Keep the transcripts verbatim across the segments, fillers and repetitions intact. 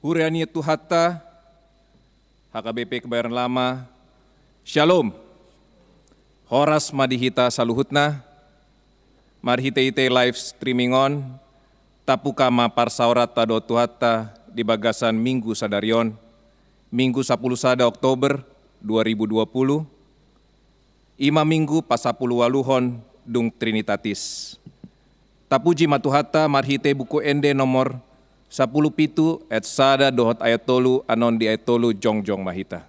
Huria ni Tuhanta, H K B P Kebayoran Lama, Shalom. Horas ma di hita saluhutna. Marhitehite live streaming on, tapuka ma parsaoranta dohot Tuhanta di bagasan Minggu sadari on, Minggu sapuluh sada Oktober dua ribu dua puluh, i ma Minggu pasapuluh ualuhon dung Trinitatis. Tapuji ma Tuhanta marhite Buku Ende nomor sapuluh pitu ayat sada dohot ayat tolu, annon di ayat tolu jongjong ma hita.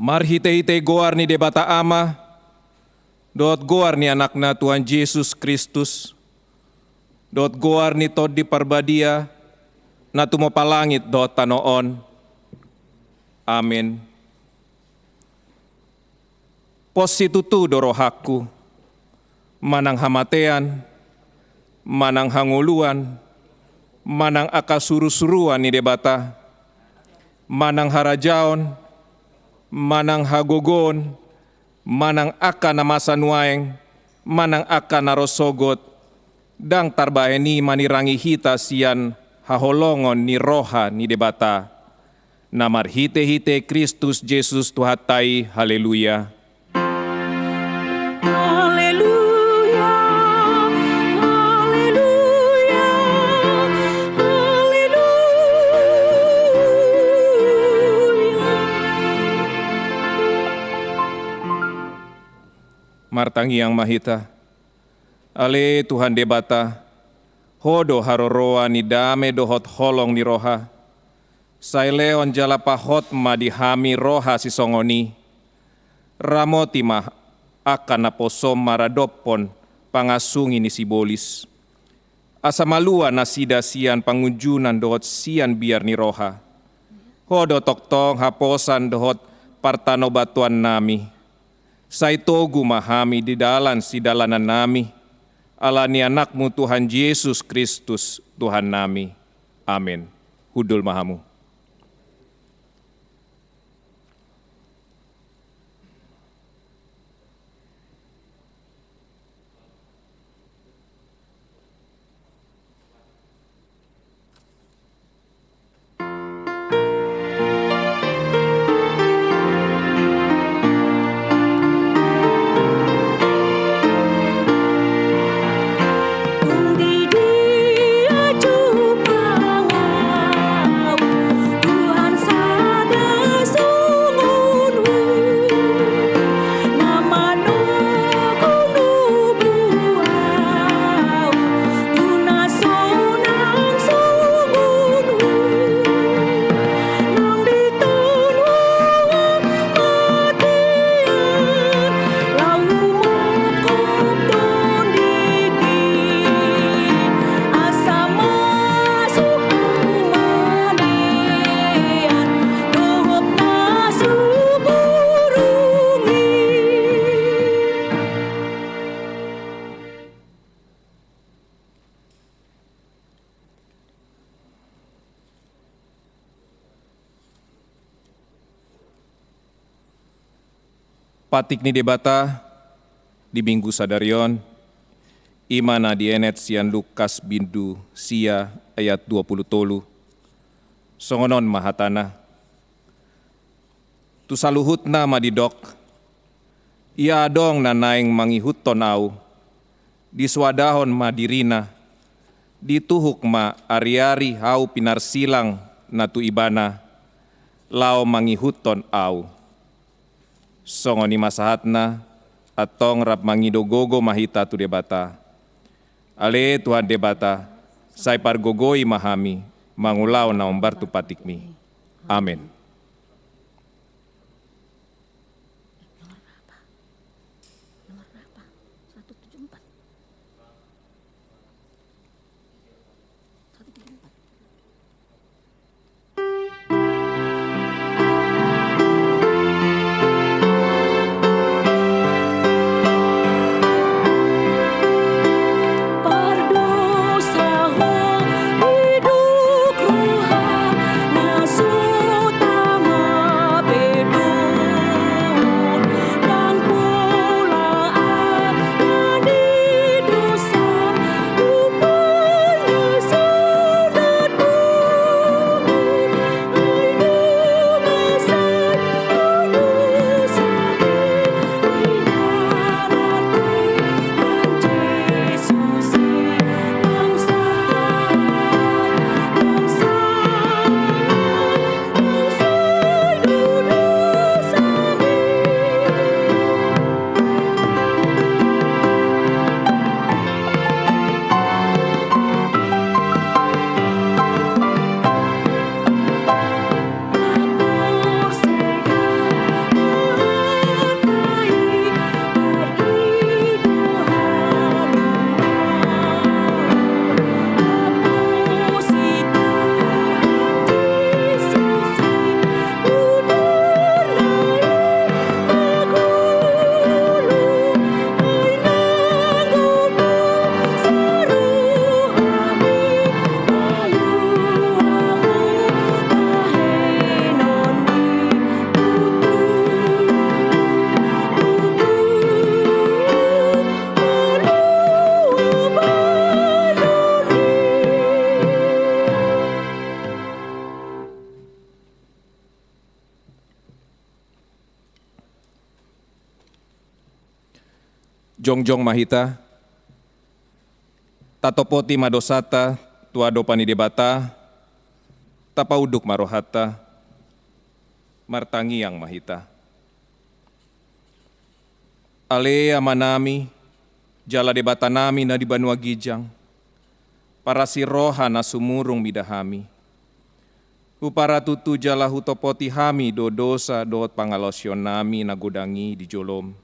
Marhitehite goar ni Debata Ama, dohot goar ni Anakna Tuhan Jesus Kristus, dohot goar ni Tondi Parbadia, na tumompa langit dohot tano on. Amen. Pos situtu do rohangku, manang hamatean, manang hangoluan, manang angka surusuruan ni Debata, manang harajaon, manang hagogoon, manang angka na masa nuaeng, manang angka na ro sogot, ndang tarbahen i manirangi hita sian haholongon ni roha ni Debata, na marhitehite Kristus Jesus Tuhanta i. Haleluya. Haleluya, haleluya, haleluya. Martangiang ma hita. Ale Tuhan Debata, Ho do haroroan ni dame dohot holong ni roha. Sai lehon jala pahot ma di hami roha sisongon i. Ramoti ma angka naposom maradophon pangasungi ni sibolis, asa malua nasida sian pangunjunan dohot sian biar ni roha. Ho do tongtong haposan dohot partanobatuannami. Sai togu ma hami di dalan sidalanannami, ala ni Anakmu Tuhan Jesus Kristus, Tuhannami. Amen. Hundul ma hamu. Patik ni Debata di Minggu sadari on, i ma na dienet sian Lukas bindu sia ayat dua pulu tolu. Songon on ma hatana. Tu saluhutna ma didok, ia adong na naeng mangihuthon Ahu, disuadahon ma dirina, dituhuk ma ariari hau pinarsilang na tu ibana, laho mangihuthon Ahu. Songon i ma sahatna, antong rap mangido gogo ma hita tu Debata. Ale Tuhan Debata, sai pargogoi ma hami mangulahon na hombar tu patikmi. Amen. Jongjong ma hita, tatopoti ma dosanta tu adopan ni Debata, tapaunduk ma rohanta, martangiang ma hita. Ale Amanami, jala Debatanami na di banua ginjang, parasi roha na sumurung mida hami. Huparatutu jala hutopoti hami do dosa dohot pangalaosionnami na godang i di jolom.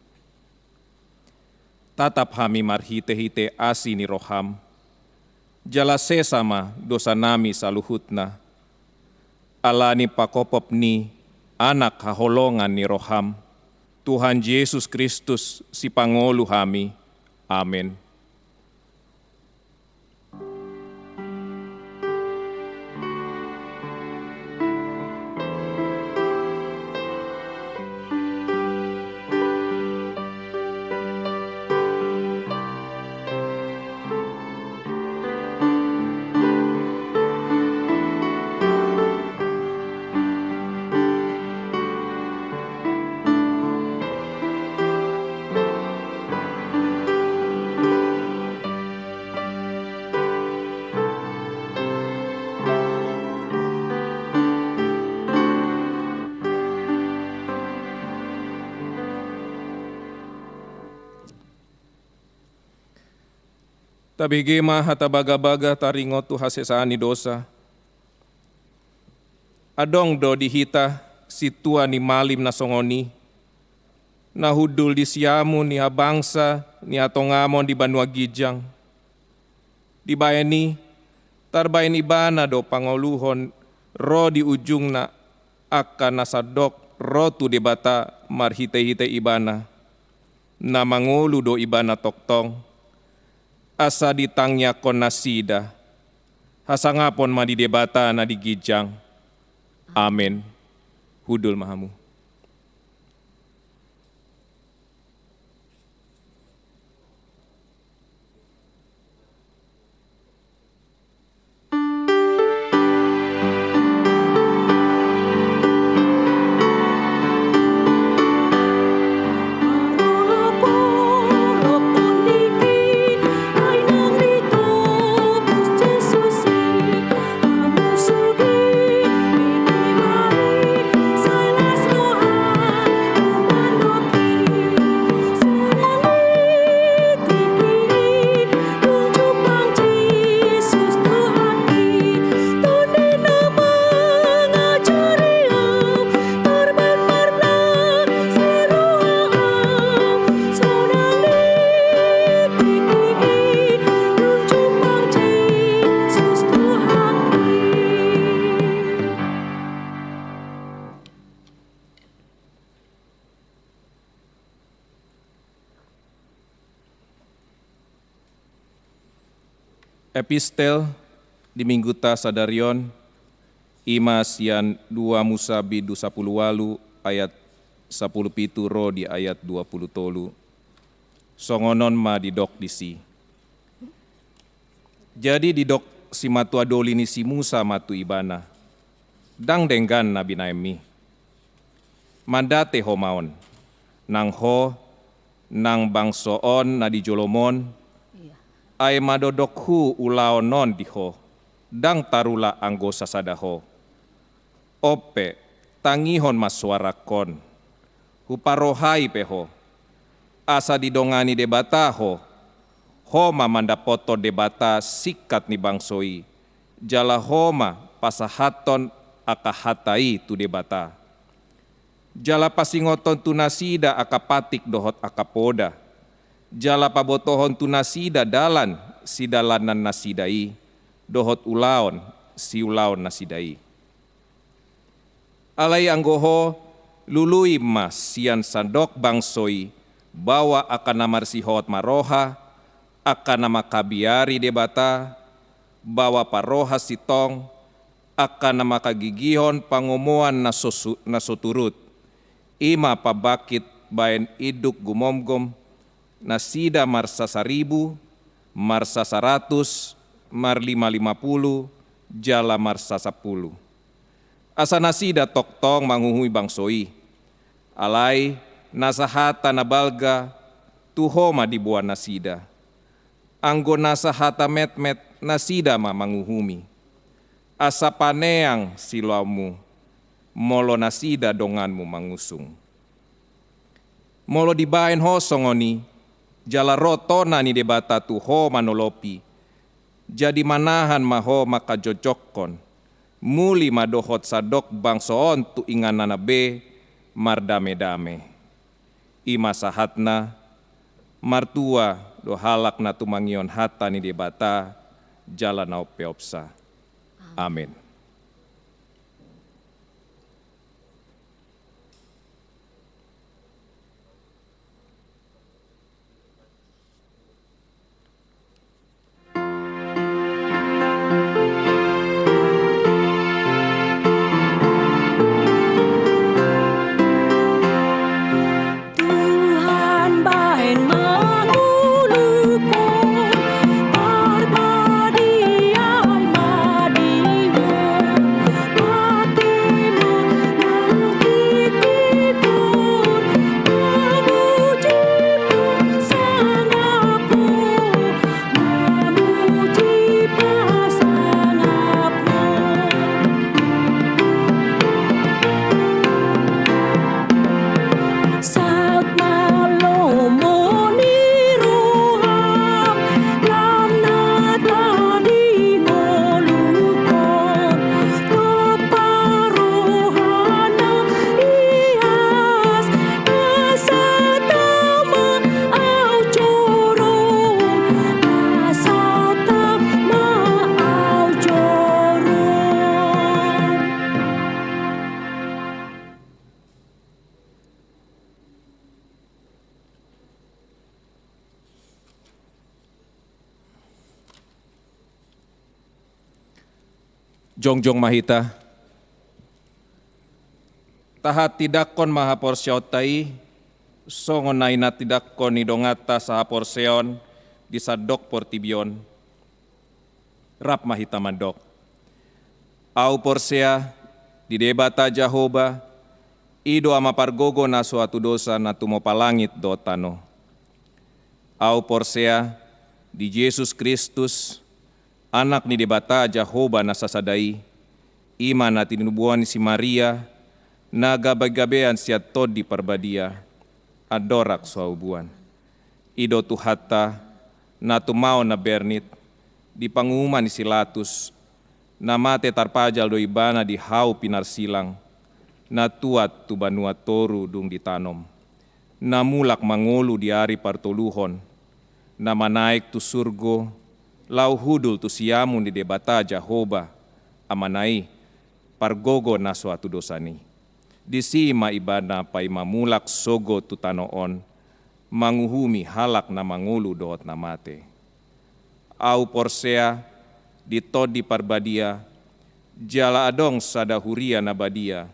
Tatap hami marhitehite asi ni roham, jala sesa ma dosanami saluhutna. Ala ni panghophop ni Anak haholongan ni roham, Tuhan Jesus Kristus, Sipangolu hami. Amen. Tabege ma hata bagabaga taringot tu hasesaan ni dosa. Adong do di hita sintua ni malim na songon i, na hundul di siamun ni habangsa ni hatongamon di banua ginjang. Dibahen i, tarbahen ibana do pangoluhon ro di ujungna angka na sandok ro tu Debata marhitehite ibana. Na mangolu do ibana tongtong, asa ditangiangkon nasida. Hasangapon ma di Debata na di ginjang. Amen. Hundul ma hamu. Epistel di mingguta sadari on, i ma sian dua Musa bindu sapuluh ualu ayat sapuluh pitu ro di ayat dua puluh tolu. Songon on ma didok disi. Jadi didok simatua doli ni si Musa ma tu ibana, ndang denggan na binahenmi. Mandate ho ma on, nang ho, nang bangso on na di jolom on, ai madodokhu ulaon on di ho, ndang tarula anggo sasada ho. On pe, tangihon ma soarangkon. Huparohai pe ho, asa didongani Debata ho, ho ma mandapothon Debata singkat ni bangso i, jala ho ma pasahathon angka hata i tu Debata. Jala pasingothon tu nasida angka patik dohot angka poda, jala pabotohon tu nasida dalan sidalanan nasida i, dohot ulaon siulaon nasida i. Alai anggo ho, lului ma sian sandok bangso i, baoa angka na marsihot marroha, angka na mangkabiari Debata, baoa parroha sintong, angka na mangkagigihon pangomoan na so su-, na so turut, i ma pambangkit baen induk gumomgom, nasida marsasaribu, marsasaratus, marlimalimapulu, jala marsasampulu. Asa nasida tongtong manguhumi bangso i. Alai nasa hata na balga tu ho ma diboan nasida. Anggo nasa hata metmet nasida ma manguhumi. Asa paneang siloammu, molo nasida donganmu mangusung. Molo dibaen ho songon i, jala ro tona ni Debata tu ho manolopi, jadi manahan ma ho mangkajongjongkon, muli ma dohot sandok bangso on tu ingananna be mardamedame. I ma sahatna, martua do halak na tumangihon hata ni Debata jala na umpeopsa. Amen. Tuhan baen manguluhon, parpadian ma di ho, pate ma nang tingkingkon, mamuji pasangap ho, mamuji pasangap ho. Saut ma lomo ni roham, lam na tadingoluhon, parumaen na ias, asa tama au joro, asa tama au joro. Jongjong ma hita. Tahatindangkon ma haporseaonta i, songon na hinatindangkon ni donganta sahaporseaon di sandok portibi on. Rap ma hita mandok. Au porsea di Debata Jahowa, i do Ama pargogo na so hatudosan na tumopa langit dohot tano. Au porsea di Jesus Kristus, Anak ni Debata Jahowa na sasada i, i ma na tinubuan ni si Maria, na gabegabean sian Tondi Parbadia, andorang so haubuan. I do Tuhanta, na tumaon na bernit, di panguhuman ni si Latus, na mate tarpajal do ibana di hau pinarsilang, na tuat tu banua toru dung ditanom, na mulak mangolu di ari partoluhon, na manaek tu surgo, laho hundul tu siamun ni Debata Jahowa, Amana i, pargogo na so hatudosan i. Disi ma ibana paima mulak sogot tu tano on, manguhumi halak na mangolu dohot na mate. Ahu porsea di Tondi Parbadia, jala adong sada huria na badia,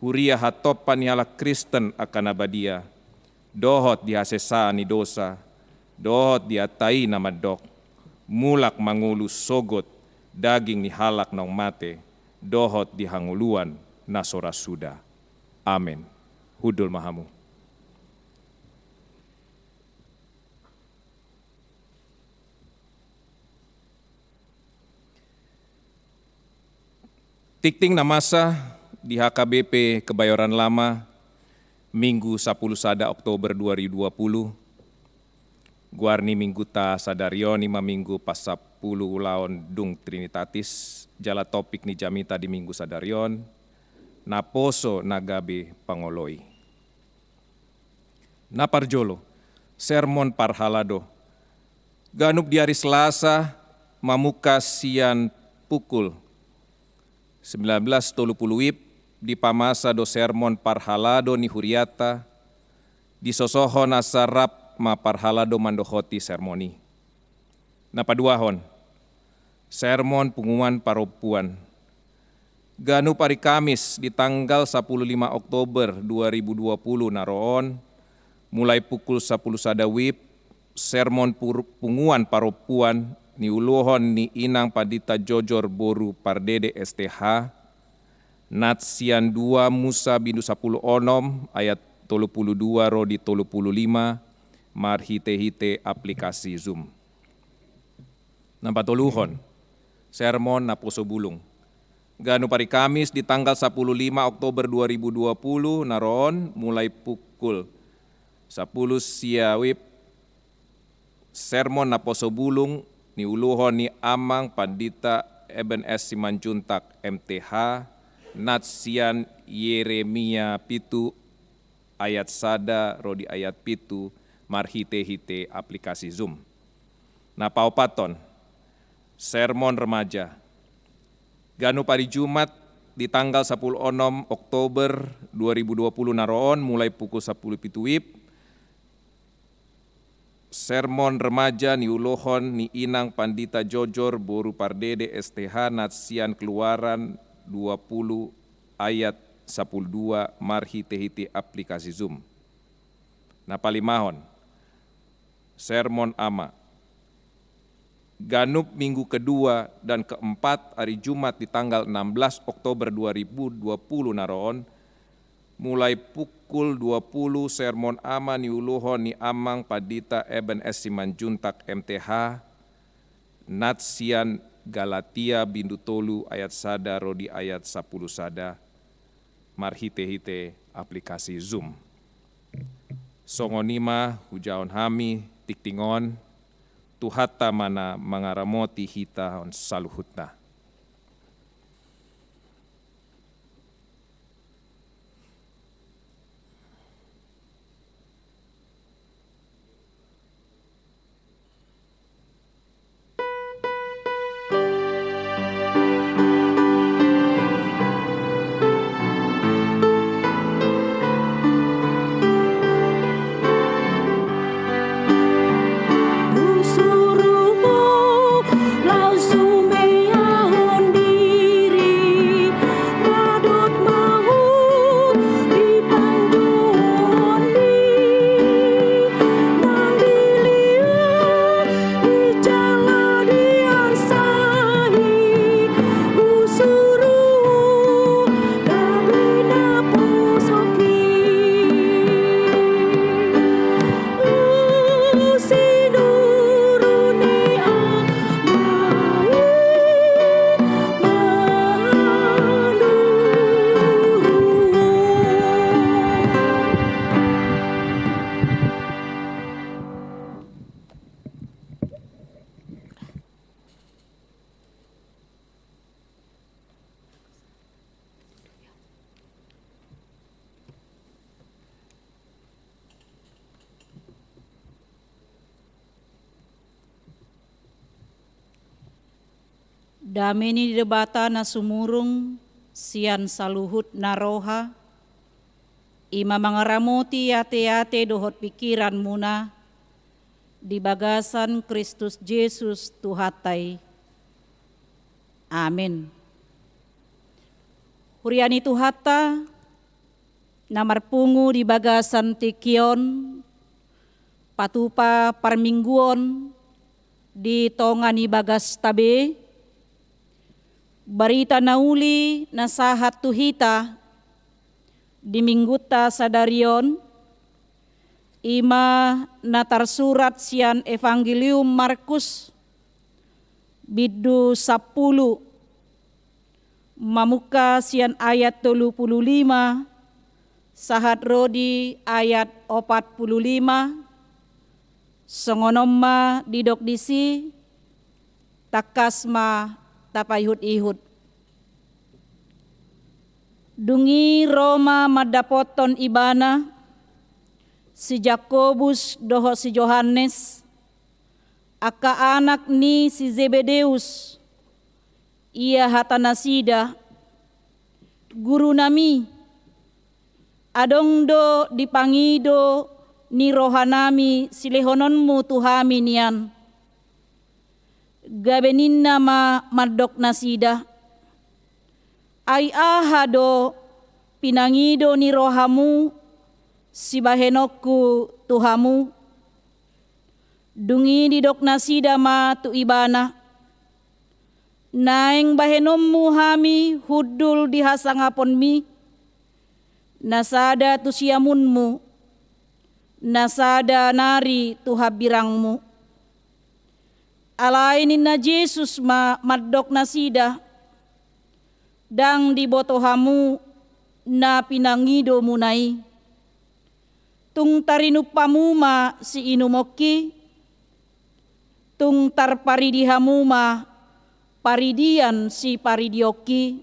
huria hatompa ni halak Kristen angka na badia, dohot di hasesaan ni dosa, dohot di hata i na mandok, mulak mangolu sogot daging ni halak naung mate, dohot di hangoluan na so ra suda. Amen. Hundul ma hamu. Tingting na masa di H K B P Kebayoran Lama, Minggu sapuluh sada Oktober dua ribu dua puluh. Goar ni mingguta sadari on i ma Minggu pasampulu ulaon dung Trinitatis, jala topik ni jamita di Minggu sadari on, naposo na gabe pangoloi. Na parjolo, sermon parhalado. Ganup di ari Selasa mamungka sian pukul sembilan belas tolu puluh WIB, dipamasa do sermon parhalado ni huriata, disosohon asa rap ma parhalado mandohoti sermon i. Na paduahon, sermon punguan parompuan. Ganup ari Kamis di tanggal sapuluh lima Oktober dua ribu dua puluh na ro on, mulai pukul sapuluh sada WIB, sermon pur-, punguan parompuan niuluhon ni Inang Pandita Jojor boru Pardede S T H, nats sian dua Musa bindu sapuluh onom ayat tolu puluh dua ro di tolu puluh lima, marhite-hite aplikasi Zoom. Na patoluhon, sermon naposo bulung. Ganup ari Kamis di tanggal sapuluh lima Oktober dua ribu dua puluh na ro on, mulai pukul sapuluh sia WIB, sermon naposo bulung niuluhon ni Amang Pandita Eben S Simanjuntak M T H, nats sian Yeremia pitu ayat sada ro di ayat pitu, marhite-hite aplikasi Zoom. Na paopathon, sermon remaja. Ganup ari Jumat di tanggal sapuluh onom Oktober dua ribu dua puluh na ro on, mulai pukul sapuluh pitu WIB, sermon remaja niuluhon ni Inang Pandita Jojor boru Pardede S T H, nats sian Keluaran dua puluh ayat sapuluh dua, marhite-hite aplikasi Zoom. Na palimahon, sermon ama. Ganup minggu kedua dan keempat ari Jumat di tanggal enam belas Oktober dua ribu dua puluh na ro on, mulai pukul dua puluh, sermon ama niuluhon ni Amang Pandita Eben S Simanjuntak M T H, nats sian Galatia bindu tolu ayat sada ro di ayat sapuluh sada, marhite-hite aplikasi Zoom. Songon i ma hujahahon hami tingting on. Tuhanta ma na mangaramoti hita on saluhutna. Dame ni Debata na sumurung sian saluhut na roha, i ma mangaramoti ateate dohot pingkiranmuna, Di bagasan Kristus Jesus Tuhanta i. Amin. Huria ni Tuhanta, na marpungu di bagasan tingki on, patupa parmingguon di tonga ni bagasta be, barita na uli na sahat tu hita di minggunta sadari on, i ma na tarsurat sian Evangelium Markus, bindu sampulu, mamungka sian ayat tolu pulu lima, sahat ro di ayat opat pulu lima, songon on ma didok disi, tangkas ma tapaihut-ihut. Dung i ro ma mandapothon ibana, si Jakobus dohot si Johannes, angka anak ni si Zebedeus, ia hata nasida, Gurunami, adong do di pangido ni rohanami silehononmu tu hami nian. Gabe ninna ma mandok nasida, ai aha do pinangido ni rohamu sibahenonku tu hamu? Dung i didok nasida ma tu ibana, naeng bahenonmu hami hundul di hasangaponmi, na sada tu siamunmu, na sada nari tu hambirangmu. Alai ninna Jesus ma mandok nasida, ndang diboto hamu na pinangidomuna i. Tung tarinum hamu ma siinumonki, tung tarparidi hamu ma paridian siparidionki.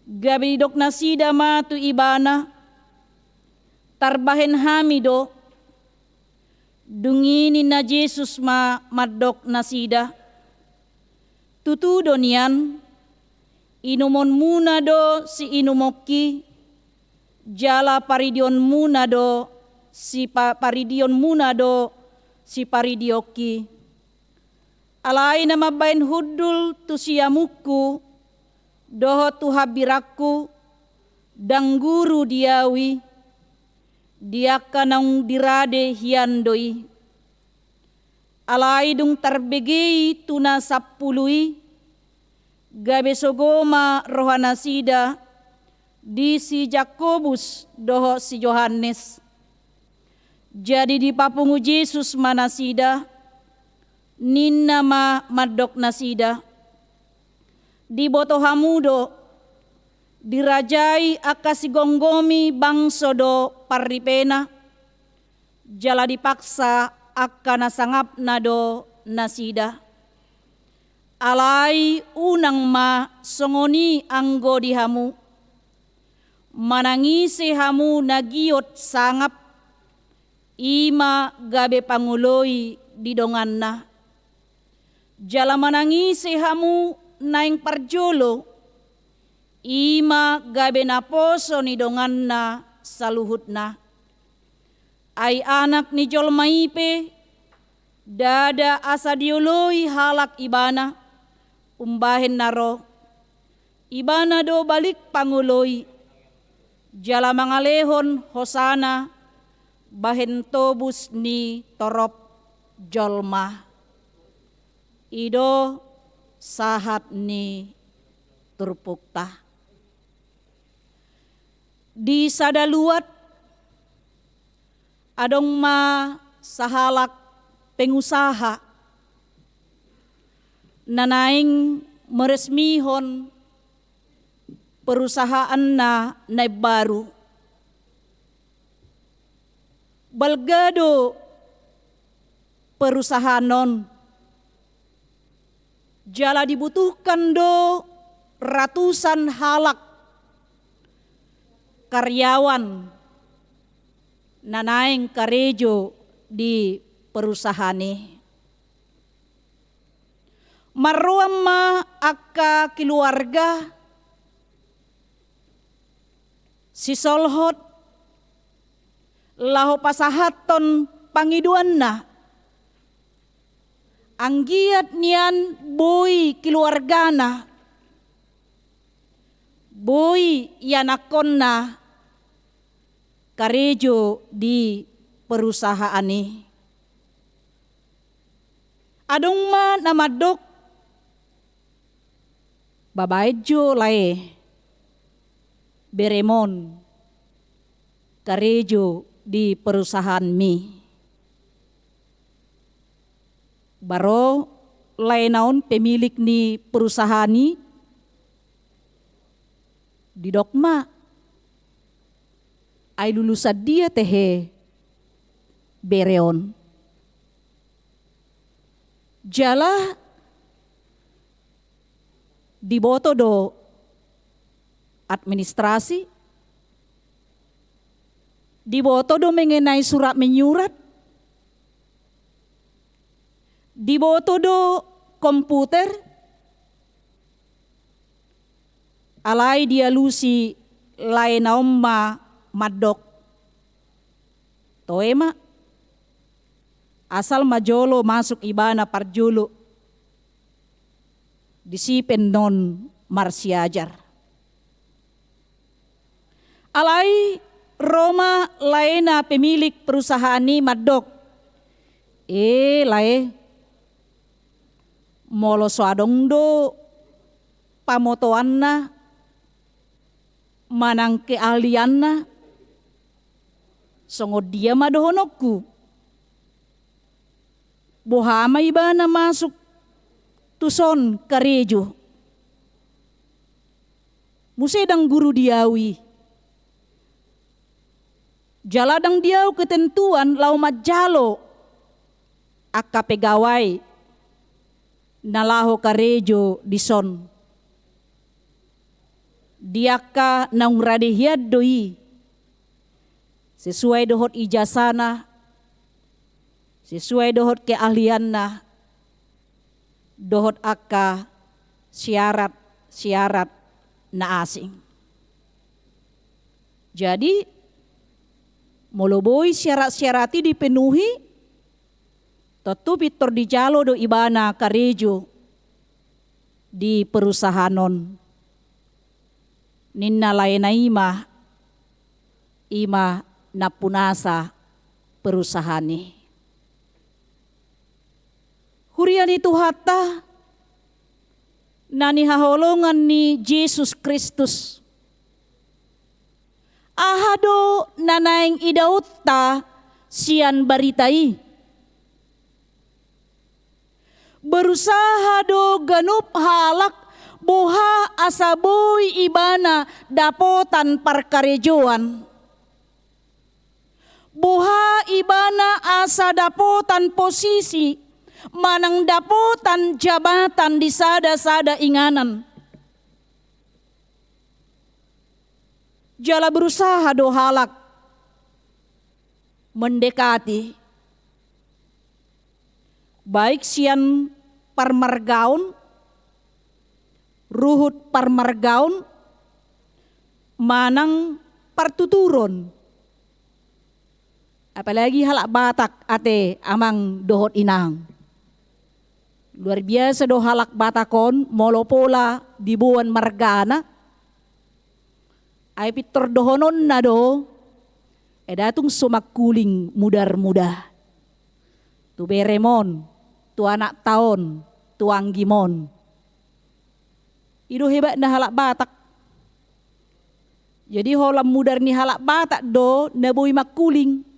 Gabe didok nasida ma tu ibana, tarbahen hami do. Dung i ninna Jesus ma mandok nasida, tutu do nian, inumonmuna do siinumonki, jala paridionmuna do sipa-, paridionmuna do siparidionki. Alai na mambahen hundul tu siamunku dohot tu hambirangku, ndang guru di ahu i, di angka naung dirade hian do i. Alai dung tarbege i tu na sampulu i, gabe sogo ma rohanasida di si Jakobus dohot si Johannes. Jadi dipapungu Jesus ma nasida, ninna ma mandok nasida, diboto hamu do, dirajai angka sigomgomi bangso do parripena, jala dipaksa angka na sangapna do nasida. Alai unang ma songon i anggo di hamu. Manang ise hamu na giot sangap, i ma gabe pangoloi di donganna. Jala manang ise hamu naeng parjolo, i ma gabe naposo ni donganna saluhutna. Ai Anak ni jolma i pe, ndada asa dioloi halak ibana, umbahen na ro. Ibana do balik pangoloi, jala mangalehon hosana bahen tobus ni torop jolma. I do sahat ni turpukta. Di sada luat, adong ma sahalak pengusaha na naeng meresmihon perusahaanna na imbaru. Balga do perusahaan on. Jala dibutuhkan do ratusan halak karyawan na naeng karejo di perusahaan i. Marroan ma angka keluarga sisolhot laho pasahathon pangidoanna, anggiat nian boi keluargana, boi ianakkonna karejo di perusahaan i. Adong ma na mandok, babaen jo lae beremon karejo di perusahaanmi. Baro laena on pemilik ni perusahaan i, didok ma, ai lulusan dia tehe bere on? Jala diboto do administrasi, diboto do mengenai surat menyurat, diboto do komputer. Alai dialusi laena on ma mandok, toe ma, asal ma jolo masuk ibana parjolo, disi pe annon marsiajar. Alai ro ma laena pemilik perusahaan i mandok, e lae, molo so adong do pamotoanna manang keahlianna, songon dia ma dohononku? Boha ma ibana masuk tuson karejo? Muse ndang guru di au i. Jala ndang di au ketentuan laho manjalo angka pegawai na laho karejo dison. Di angka naung rade hian do i, sesuai dohot ijasana, sesuai dohot keahlianna, dohot angka syarat-syarat na asing. Jadi, molo boi syarat-syarat i dipenuhi, tontu pintor dijalo do ibana karejo di perusahaan on. Ninna laena i ma, i ma nampunasa perusahaan i. Huria ni Tuhanta na nihaholongan ni Jesus Kristus, aha do na naeng idaonta sian barita i? Berusaha do ganup halak boha asa boi ibana dapotan parkarejoan. Boha ibana asa dapotan posisi manang dapotan jabatan di sada-sada inganan. Jala berusaha do halak mendekati, baik sian parmargaon, ruhut parmargaon, manang partuturon. Apalagi halak Batak, ate amang dohot inang. Luar biasa do halak Batak on, molo pola diboan margana, ai pintor dohononna do, eda tung so mangkuling mudar-mudar tu beremon, tu anakta on, tu anggimon. I do hebatna halak Batak. Jadi holan mudar ni halak Batak do na boi mangkuling.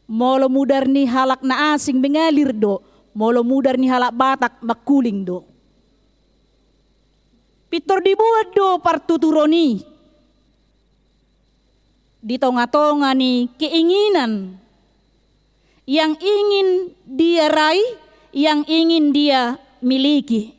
Molo mudar ni halak na asing mengalir do, molo mudar ni halak Batak mangkuling do. Pintor diboan do partuturon i di tonga-tonga ni keinginan yang ingin dia raih, yang ingin dia miliki.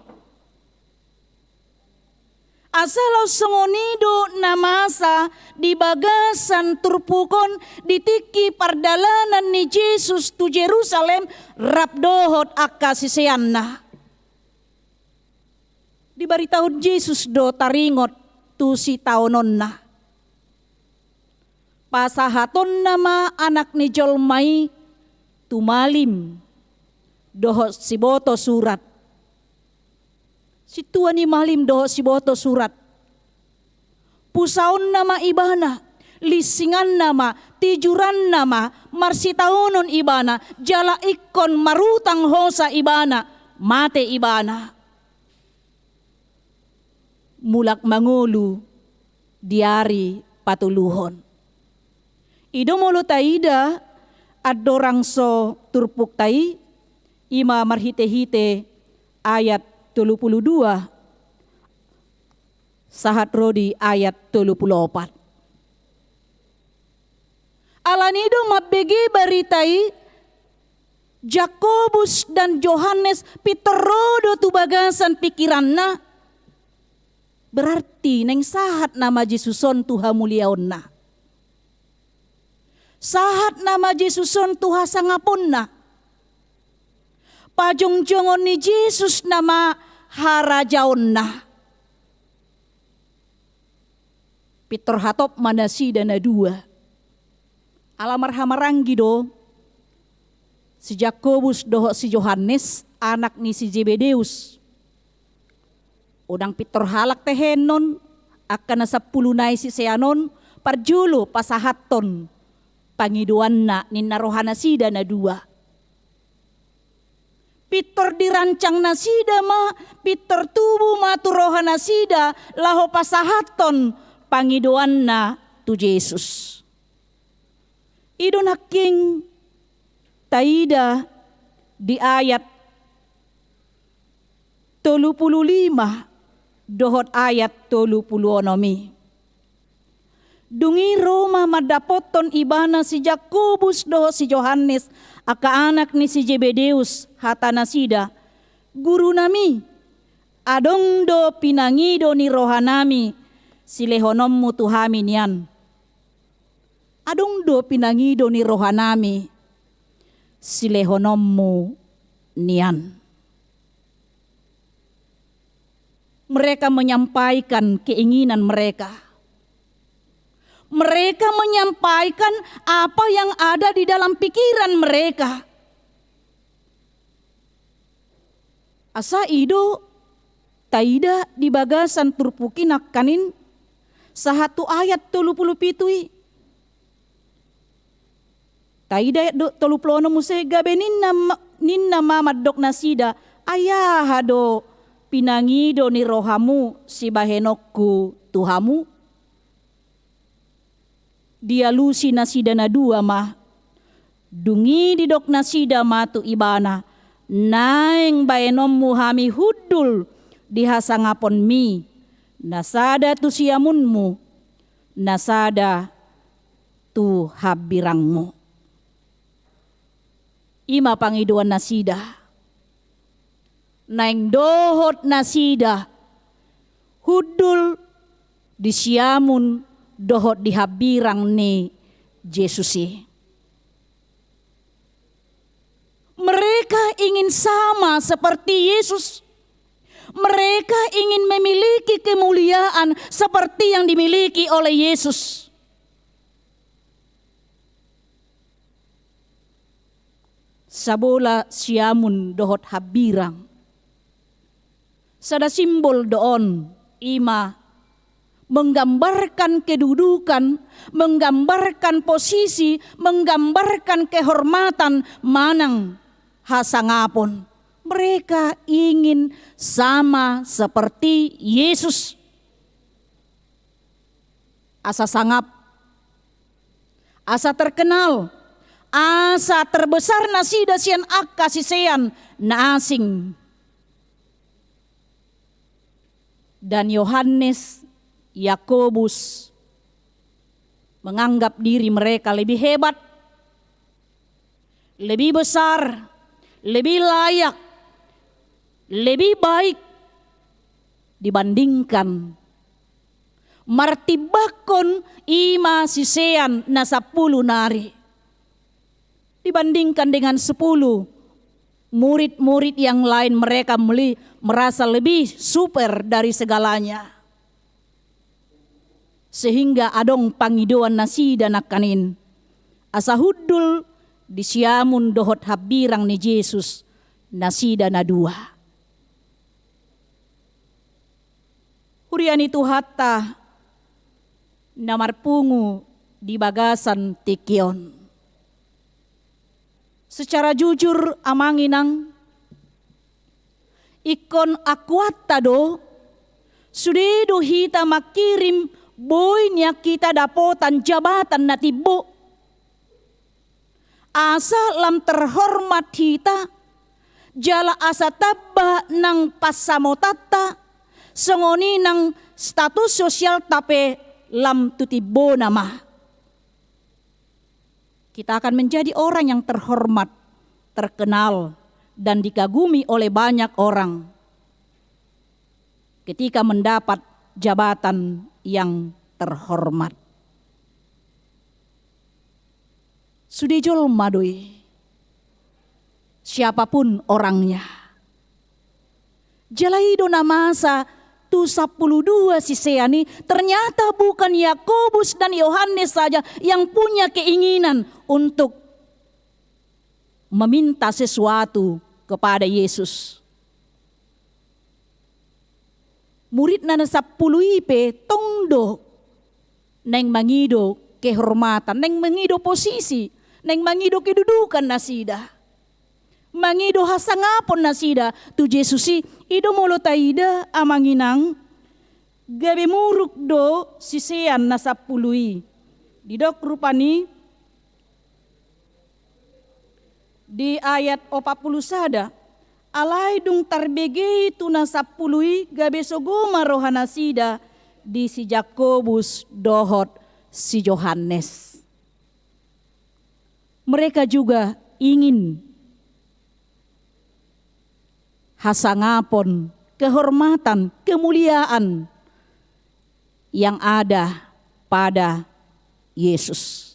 Asa laos songon i do na masa di bagasan turpuk on di tingki pardalanan ni Jesus tu Jerusalem rap dohot angka siseanna. Dibaritahon Jesus do taringot tu sitaononna. Pasahatonna ma Anak ni jolma i tu malim dohot siboto surat. Sintua ni malim dohot siboto surat. Pusaonna ma ibana, linsinganna ma, tijuranna ma, marsitaonon ibana, jala ingkon marutang hosa ibana, mate ibana. Mulak mangolu di ari patoluhon. I do molo taida andorang so turpukta i, i ma marhite-hite ayat tolu pulu dua sahat ro di ayat tolu pulu opat. Alani do mambege barita i, Jakobus dan Johannes pintor ro do tu bagasan pikiranna. Berarti naeng sahat nama Jesus on tu hamuliaonna. Sahat nama Jesus on tu hasangaponna. Pajongjongon ni Jesus nama harajaonna. Pintor hatop ma nasida na dua. Ala marhahamaranggi do si Jakobus dohot si Johannes, anak ni si Zebedeus. Unang pintor halak tehenon angka na sampulu nai sisean on, parjolo pasahathon pangidoanna ninna rohanasida na dua. Pintor dirancang nasida ma, pintor tubu ma tu rohanasida laho pasahathon pangidoanna tu Jesus. I do nangkin taida di ayat tolu pulu lima dohot ayat tolu pulu onom i. Dung i ro ma mandapothon ibana si Jakobus dohot si Johannes, angka anak ni si Zebedeus, hatanasida: Gurunami, adong do pinangido ni rohanami silehononmu tu hami nian. Adong do pinangido ni rohanami silehononmu nian. Mereka menyampaikan keinginan mereka. Mereka menyampaikan apa yang ada di dalam pikiran mereka. Asa i do taida di bagasan turpuk i nangkaning sahat tu ayat tolu pulu pitu i. Taida do tolu pulu onom muse, gabe ninna ma-, ninna ma mandok nasida: Ai aha do pinangido ni rohamu sibahenonku tu hamu? Dialusi nasida na dua ma. Dung i didok nasida ma tu ibana: Naeng baenonmu hami hundul di hasangaponmi, na sada tu siamunmu, na sada tu hambirangmu. I ma pangidoan nasida. Naeng dohot nasida hundul di siamun dohot di hambirang ni Jesus i. Mereka ingin sama seperti Yesus. Mereka ingin memiliki kemuliaan seperti yang dimiliki oleh Yesus. Sabola siamun dohot hambirang. Sada simbol do on, i ma menggambarkan kedudukan, menggambarkan posisi, menggambarkan kehormatan manang hasangapon. Mereka ingin sama seperti Yesus. Asa sangap, asa terkenal, asa terbesar nasida sian angka sisean na asing. Dan Yohanes, Yakobus menganggap diri mereka lebih hebat, lebih besar, lebih layak, lebih baik dibandingkan, martimbangkon i ma sisean na sampulu nari. Dibandingkan dengan sepuluh murid-murid yang lain, mereka meli-, merasa lebih super dari segalanya. Sehingga adong pangidoan nasida nangkaning asa hundul di siamun dohot hambirang ni Jesus nasida na dua. Huria ni Tuhanta na marpungu di bagasan tingki on. Secara jujur, amang inang, ingkon akuanta do, sude do hita mangkirim boi nian hita dapotan jabatan na timbo. Asa lam terhormat hita, jala asa tamba nang pansamotanta, songon i nang status sosialta pe lam tu timbona ma. Kita akan menjadi orang yang terhormat, terkenal, dan dikagumi oleh banyak orang ketika mendapat jabatan yang terhormat. Sude jolma do i, siapapun orangnya. Jala i do na masa tu sampulu dua sisean i, ternyata bukan Yakobus dan Yohanes saja yang punya keinginan untuk meminta sesuatu kepada Yesus. Muridna na sampulu i pe tong do naeng mangido kehormatan, naeng mangido posisi, naeng mangido kedudukan nasida. Mangido hasangapon nasida tu Jesus i. I do molo taida, amang inang, gabe muruk do sisean na sampulu i. Didok rupani di ayat opat pulu sada, alai dung tarbege i tu na sampulu i, gabe sogo ma roha nasida di si Jakobus dohot si Johannes. Mereka juga ingin hasangapon, kehormatan, kemuliaan yang ada pada Yesus.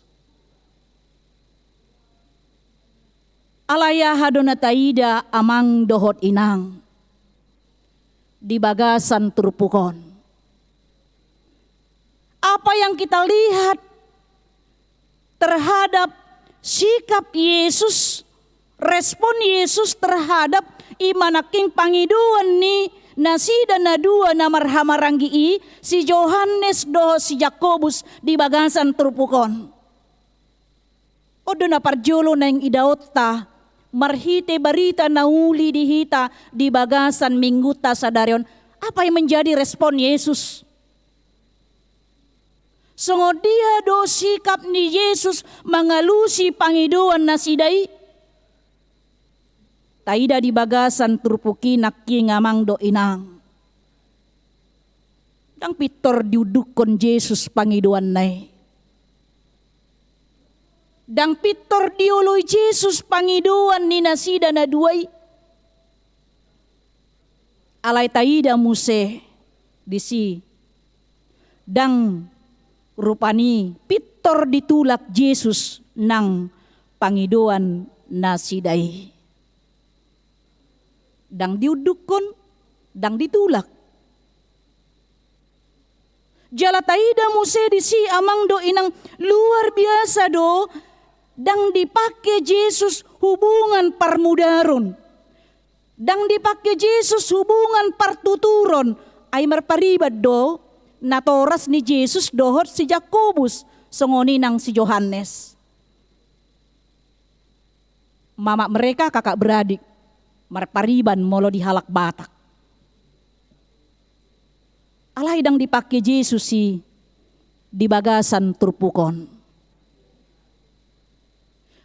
Alai aha do na taida, amang dohot inang, di bagasan turpuk on? Apa yang kita lihat terhadap sikap Yesus, respon Yesus terhadap i ma nangkin pangidoan ni nasida na dua na marhahamaranggi i, si Johannes dohot si Jakobus, di bagasan turpuk on? On do na parjolo naeng idaonta marhite barita na uli di hita di bagasan minggunta sadari on. Apa yang menjadi respon Yesus? Songon dia do sikap ni Jesus mangalusi pangidoan nasida i? Taida di bagasan turpuk i nangkin, amang dohot inang. Ndang pintor diundukkon Jesus pangidoanna i. Ndang pintor dioloi Jesus pangidoan ni nasida na dua i. Alai taida muse disi, ndang rupani pintor ditulak Jesus nang pangidoan nasida i. Ndang diundukkon, ndang ditulak. Jala taida muse disi, amang dohot inang, luar biasa do, ndang dipangke Jesus hubungan parmudaron. Ndang dipangke Jesus hubungan partuturon. Ai marpariban do natoras ni Jesus dohot si Jakobus, songon i nang si Johannes. Mama mereka kakak beradik, marpariban molo di halak Batak. Alai ndang dipangke Jesus i di bagasan turpuk on.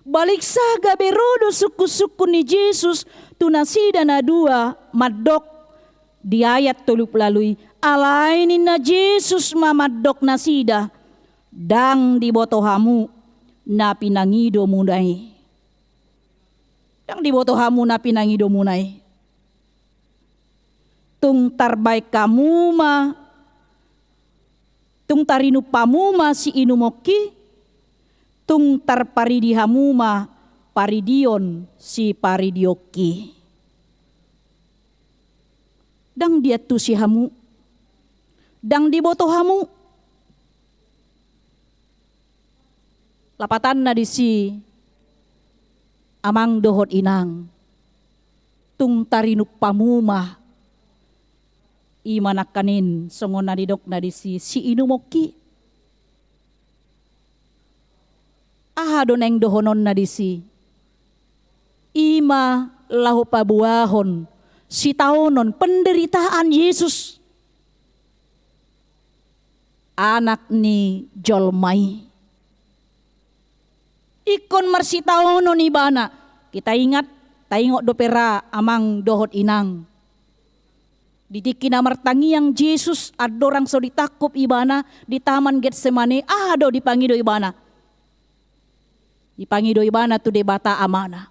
Baliksa gabe ro do sungkunsungkun ni Jesus tu nasida na dua, mandok di ayat tolu pulu ualu i, alai ninna Jesus ma mandok nasida, ndang diboto hamu na pinangidomuna i. Ndang diboto hamu na pinangidomuna i. Tung tarbaen hamu ma, tung tarinum hamu ma siinumongki, tung tarparidi hamu ma paridion siparidionki. Ndang diantusi hamu, ndang diboto hamu. Lapatanna disi, amang dohot inang, tung tarinum hamu ma, i ma nangkaning songon na nidokna disi, siinumon hi. Aha do naeng dohononna disi? I ma laho paboahon sitaonon penderitaan Yesus, Anak ni jolma i. Ingkon marsitaonon ibana. Kita ingat, taingot dope ra amang dohot inang. Di tingki na martangiang Jesus, andorang so ditangkup ibana di Taman Getsemane, aha do dipangido ibana? Dipangido ibana tu Debata Amana.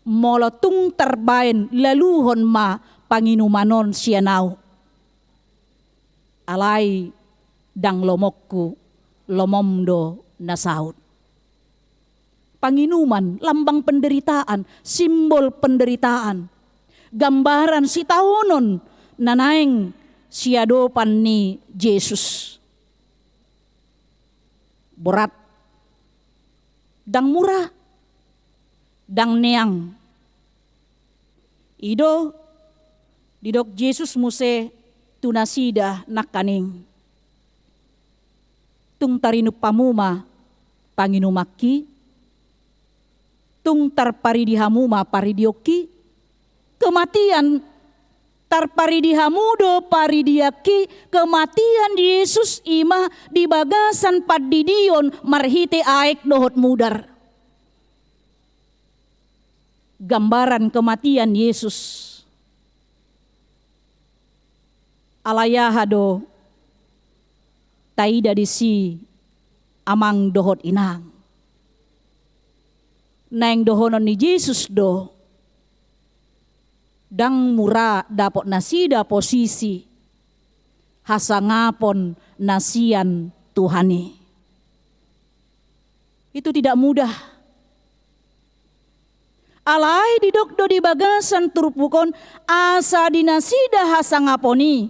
Molo tung tarbaen, laluhon ma panginuman on sian ahu. Alai ndang lomoku, lomom do na saut. Panginuman, lambang penderitaan, simbol penderitaan. Gambaran sitaonon na naeng siadopan ni Jesus. Borat. Ndang mura. Ndang neang. I do, didok Jesus muse tu nasida nangkaning. Tung tarinum hamu ma panginumanki, tung tarparidi hamu ma paridionki, kematian tarparidi hamu do paridianki, kematian Yesus i ma di bagasan pandidion marhite aek dohot mudar. Gambaran kematian Yesus. Alai aha do taida disi amang dohot inang? Naeng dohonon ni Jesus do, ndang mura dapot nasida posisi hasangapon na sian Tuhan i. Itu tidak mudah. Alai didok do di bagasan turpuk on, asa di nasida hasangapon i,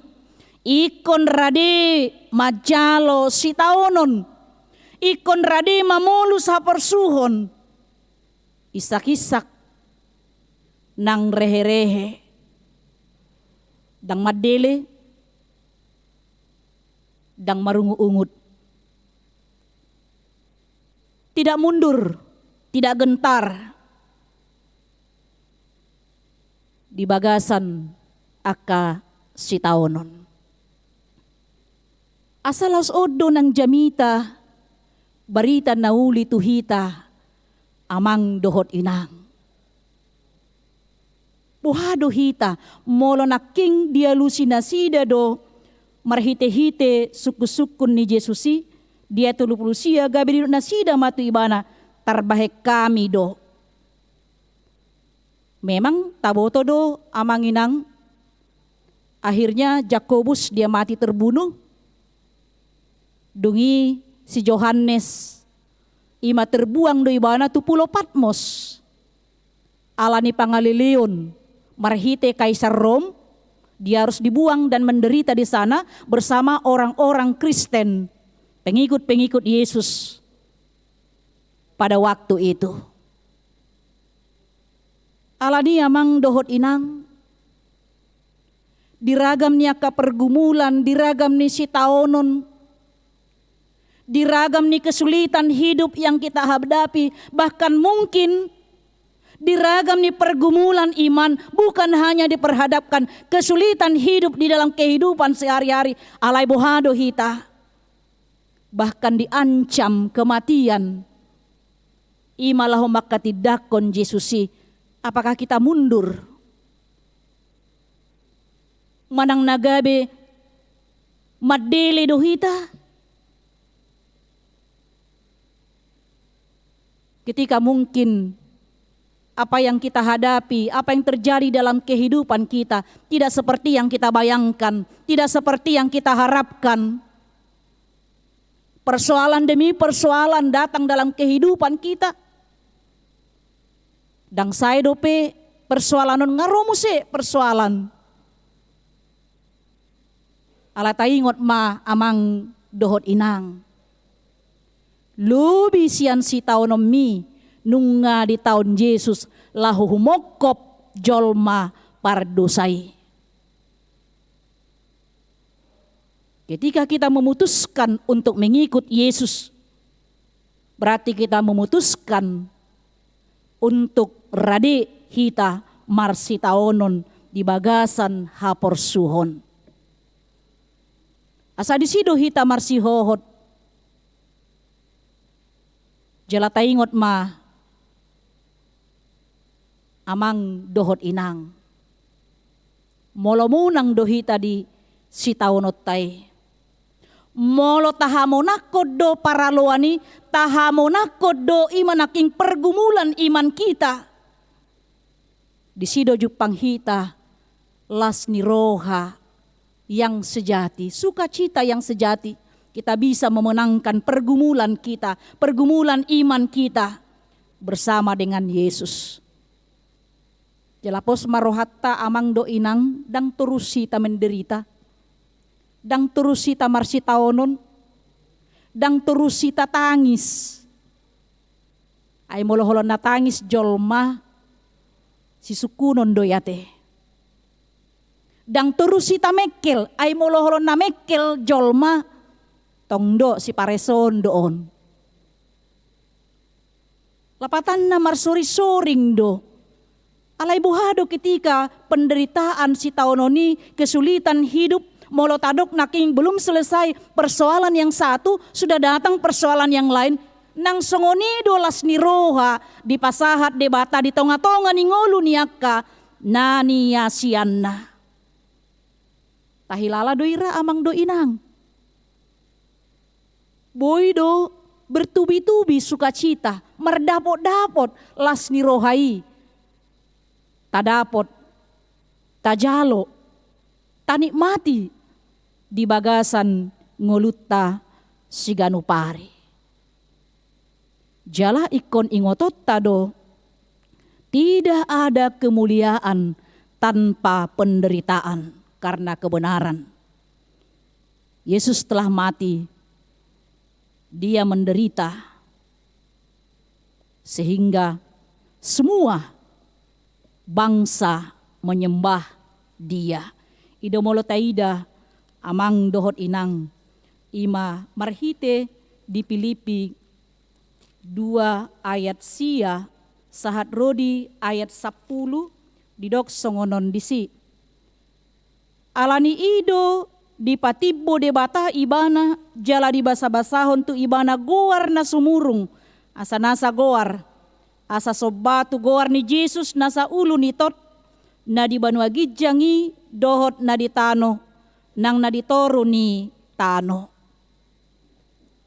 ingkon rade manjalo sitaonon, ingkon rade mamolus haporsuhon, insak-insak nang rehe-rehe, ndang mandele, ndang marungut-ungut. Tidak mundur, tidak gentar di bagasan angka sitaonon. Asa laos on do nang jamita barita na uli tu hita, amang dohot inang. Boha do hita, molo nangkin dialusi nasida do marhite-hite sungkun-sungkun ni Jesus i, di ayat tolu pulu sia, gabe didok nasida ma tu ibana, tarbahen hami do. Memang taboto do amang inang, akhirnya Jakobus dia mati terbunuh. Dung i si Johannes, i ma terbuang do ibana tu pulo Patmos. Ala ni pangaleleon marhite Kaisar Rom, dia harus dibuang dan menderita di sana bersama orang-orang Kristen, pengikut-pengikut Yesus pada waktu itu. Alani amang dohot inang, di ragam ni angka pergumulan, di ragam ni sitaonon, di ragam ni kesulitan hidup yang kita hadapi, bahkan mungkin di ragam ni pergumulan iman, bukan hanya diperhadapkan kesulitan hidup di dalam kehidupan sehari-hari, alai boha do hita, bahkan diancam kematian. I ma laho mangkatindangkon Jesus i, apakah kita mundur? Manang na gabe mandele do hita? Ketika mungkin apa yang kita hadapi, apa yang terjadi dalam kehidupan kita, tidak seperti yang kita bayangkan, tidak seperti yang kita harapkan. Persoalan demi persoalan datang dalam kehidupan kita. Ndang sae dope persoalan on, nga ro muse persoalan. Alai taingot ma amang dohot inang, lobi sian sitaononmi nunga ditaon Jesus laho humongkop jolma pardosa i. Ketika kita memutuskan untuk mengikut Yesus, berarti kita memutuskan untuk rade hita marsitaonon di bagasan haporsuhon. Asa disi do hita marsihohot. Jala taingot ma, amang dohot inang, molo monang do hita di sitaononta i, molo tahamonangkon do paraloan i, tahamonangkon do i ma nangkin pergumulan iman kita, disi do jumpang hita las ni roha yang sejati, sukacita yang sejati. Kita bisa memenangkan pergumulan kita, pergumulan iman kita bersama dengan Yesus. Jala pos ma rohanta, amang dohot inang, ndang torus hita menderita, ndang torus hita marsitaonon, ndang torus hita tangis. Ai molo holan na tangis jolma, sisungkunon do i ate. Ndang torus hita mengkel, ai molo holan na mengkel jolma, tong do sipareseon do on. Lapatanna marsorisoring do. Alai boha do ketika penderitaan sitaonon i, kesulitan hidup, molo tadok nangkin belum selesai persoalan yang satu, sudah datang persoalan yang lain. Nang songon i do las ni roha dipasahat Debata di tongatonga ni ngolu ni angka na niasianna. Tahilala do i ra, amang dohot inang. Boi do bertubi-tubi sukacita, mardapotdapot las ni roha i tadapot, tajalo, tanikmati di bagasan ngolunta siganup ari. Jala ingkon ingotonta do, tidak ada kemuliaan tanpa penderitaan karena kebenaran. Yesus telah mati, Dia menderita, sehingga semua bangsa menyembah Dia. I do molo taida, amang dohot inang, i ma marhite di Pilipi dua ayat sia sahat ro di ayat sampulu, didok songon on disi. Ala ni i do dipatimbo Debata Ibana, jala dibasabasahon tu Ibana goar na sumurung, asa nasa goar, asa somba tu goar ni Jesus nasa ulu ni tot, na di banua ginjang i dohot na di tano, nang na di toru ni tano.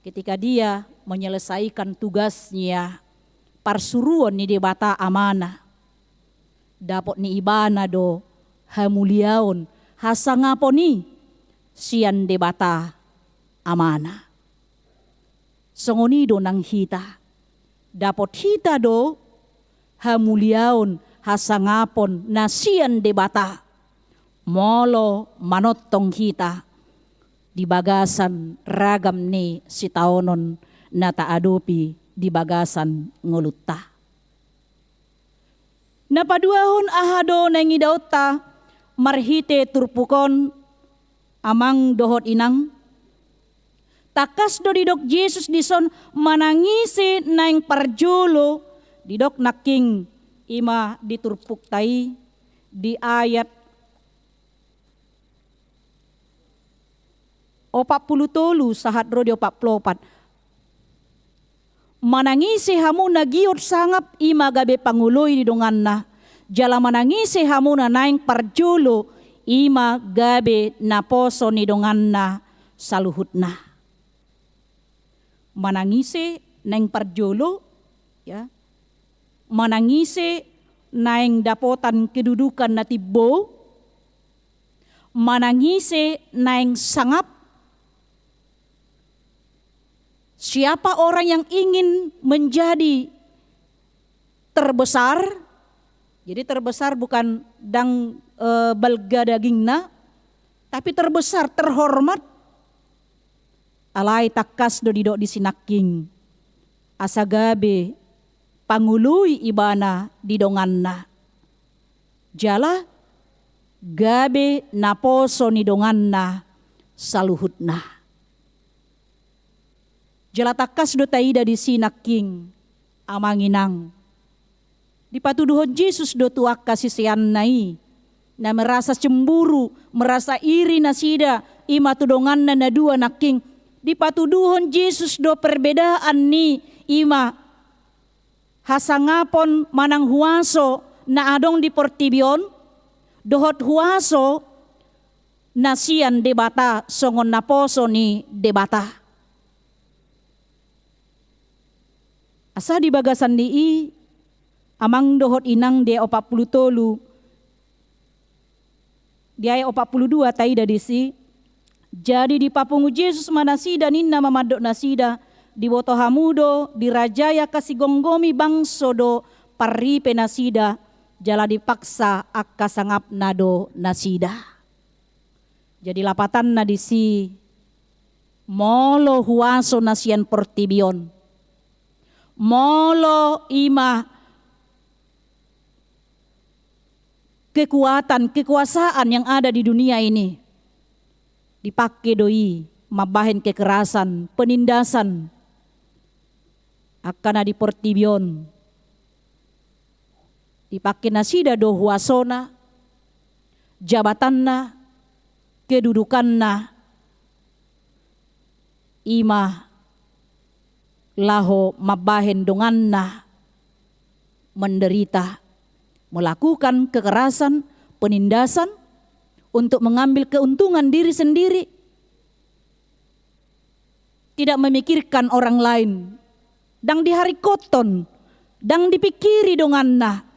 Ketika Dia menyelesaikan tugasnya, parsuruon ni Debata Amana, dapot ni Ibana do hamuliaon, hasangapon i sian Debata Amana. Songon i do nang hita, dapot hita do hamuliaon, hasangapon na sian Debata, molo manongtong hita di bagasan ragam ni sitaonon na taadopi di bagasan ngolunta. Na paduahon, aha do naeng idaonta marhite turpuk on, amang dohot inang? Tangkas do didok Jesus dison, manang ise naeng parjolo, didok nangkin i ma di turpukta i, di ayat opat pulu tolu sahat ro di opat pulu opat. Manang ise hamu na giot sangap, i ma gabe pangoloi ni donganna. Jala manang ise hamu na naeng parjolo, i ma gabe naposo ni donganna saluhutna. Manang ise naeng parjolo, ya. Manang ise naeng dapotan kedudukan na timbo, manang ise naeng sangap. Siapa orang yang ingin menjadi terbesar? Jadi terbesar bukan ndang, eh, balga dagingna, tapi terbesar, terhormat. Alai tangkas do didok disi nangkin, asa gabe pangoloi ibana di donganna, jala gabe naposo ni donganna saluhutna. Jala tangkas do taida disi nangkin, amang inang. Dipatuduhon Jesus do tu angka siseanna i, na merasa cemburu, merasa iri nasida, i ma tu donganna na dua nangkin. Dipatuduhon Jesus do perbedaan ni, i ma hasangapon manang huaso na adong di portibi on, dohot huaso na sian Debata songon naposo ni Debata. Asa di bagasan ni i, amang dohot inang, di ayat opat pulu tolu, di ayat opat pulu dua taida disi. Jadi dipapungu Jesus ma nasida, ninna ma mandok nasida: Diboto hamu do, dirajai angka sigomgomi bangso do parripe nasida, jala dipaksa angka sangapna do nasida. Jadi lapatanna disi, molo huaso na sian portibi on, molo i ma kekuatan, kekuasaan yang ada di dunia ini, dipake do i mambahen kekerasan, penindasan angka na di portibi on. Dipake nasida do huasona, jabatanna, kedudukanna, i ma laho mambahen donganna menderita, melakukan kekerasan, penindasan untuk mengambil keuntungan diri sendiri. Tidak memikirkan orang lain. Ndang diharingkothon, ndang dipikiri donganna.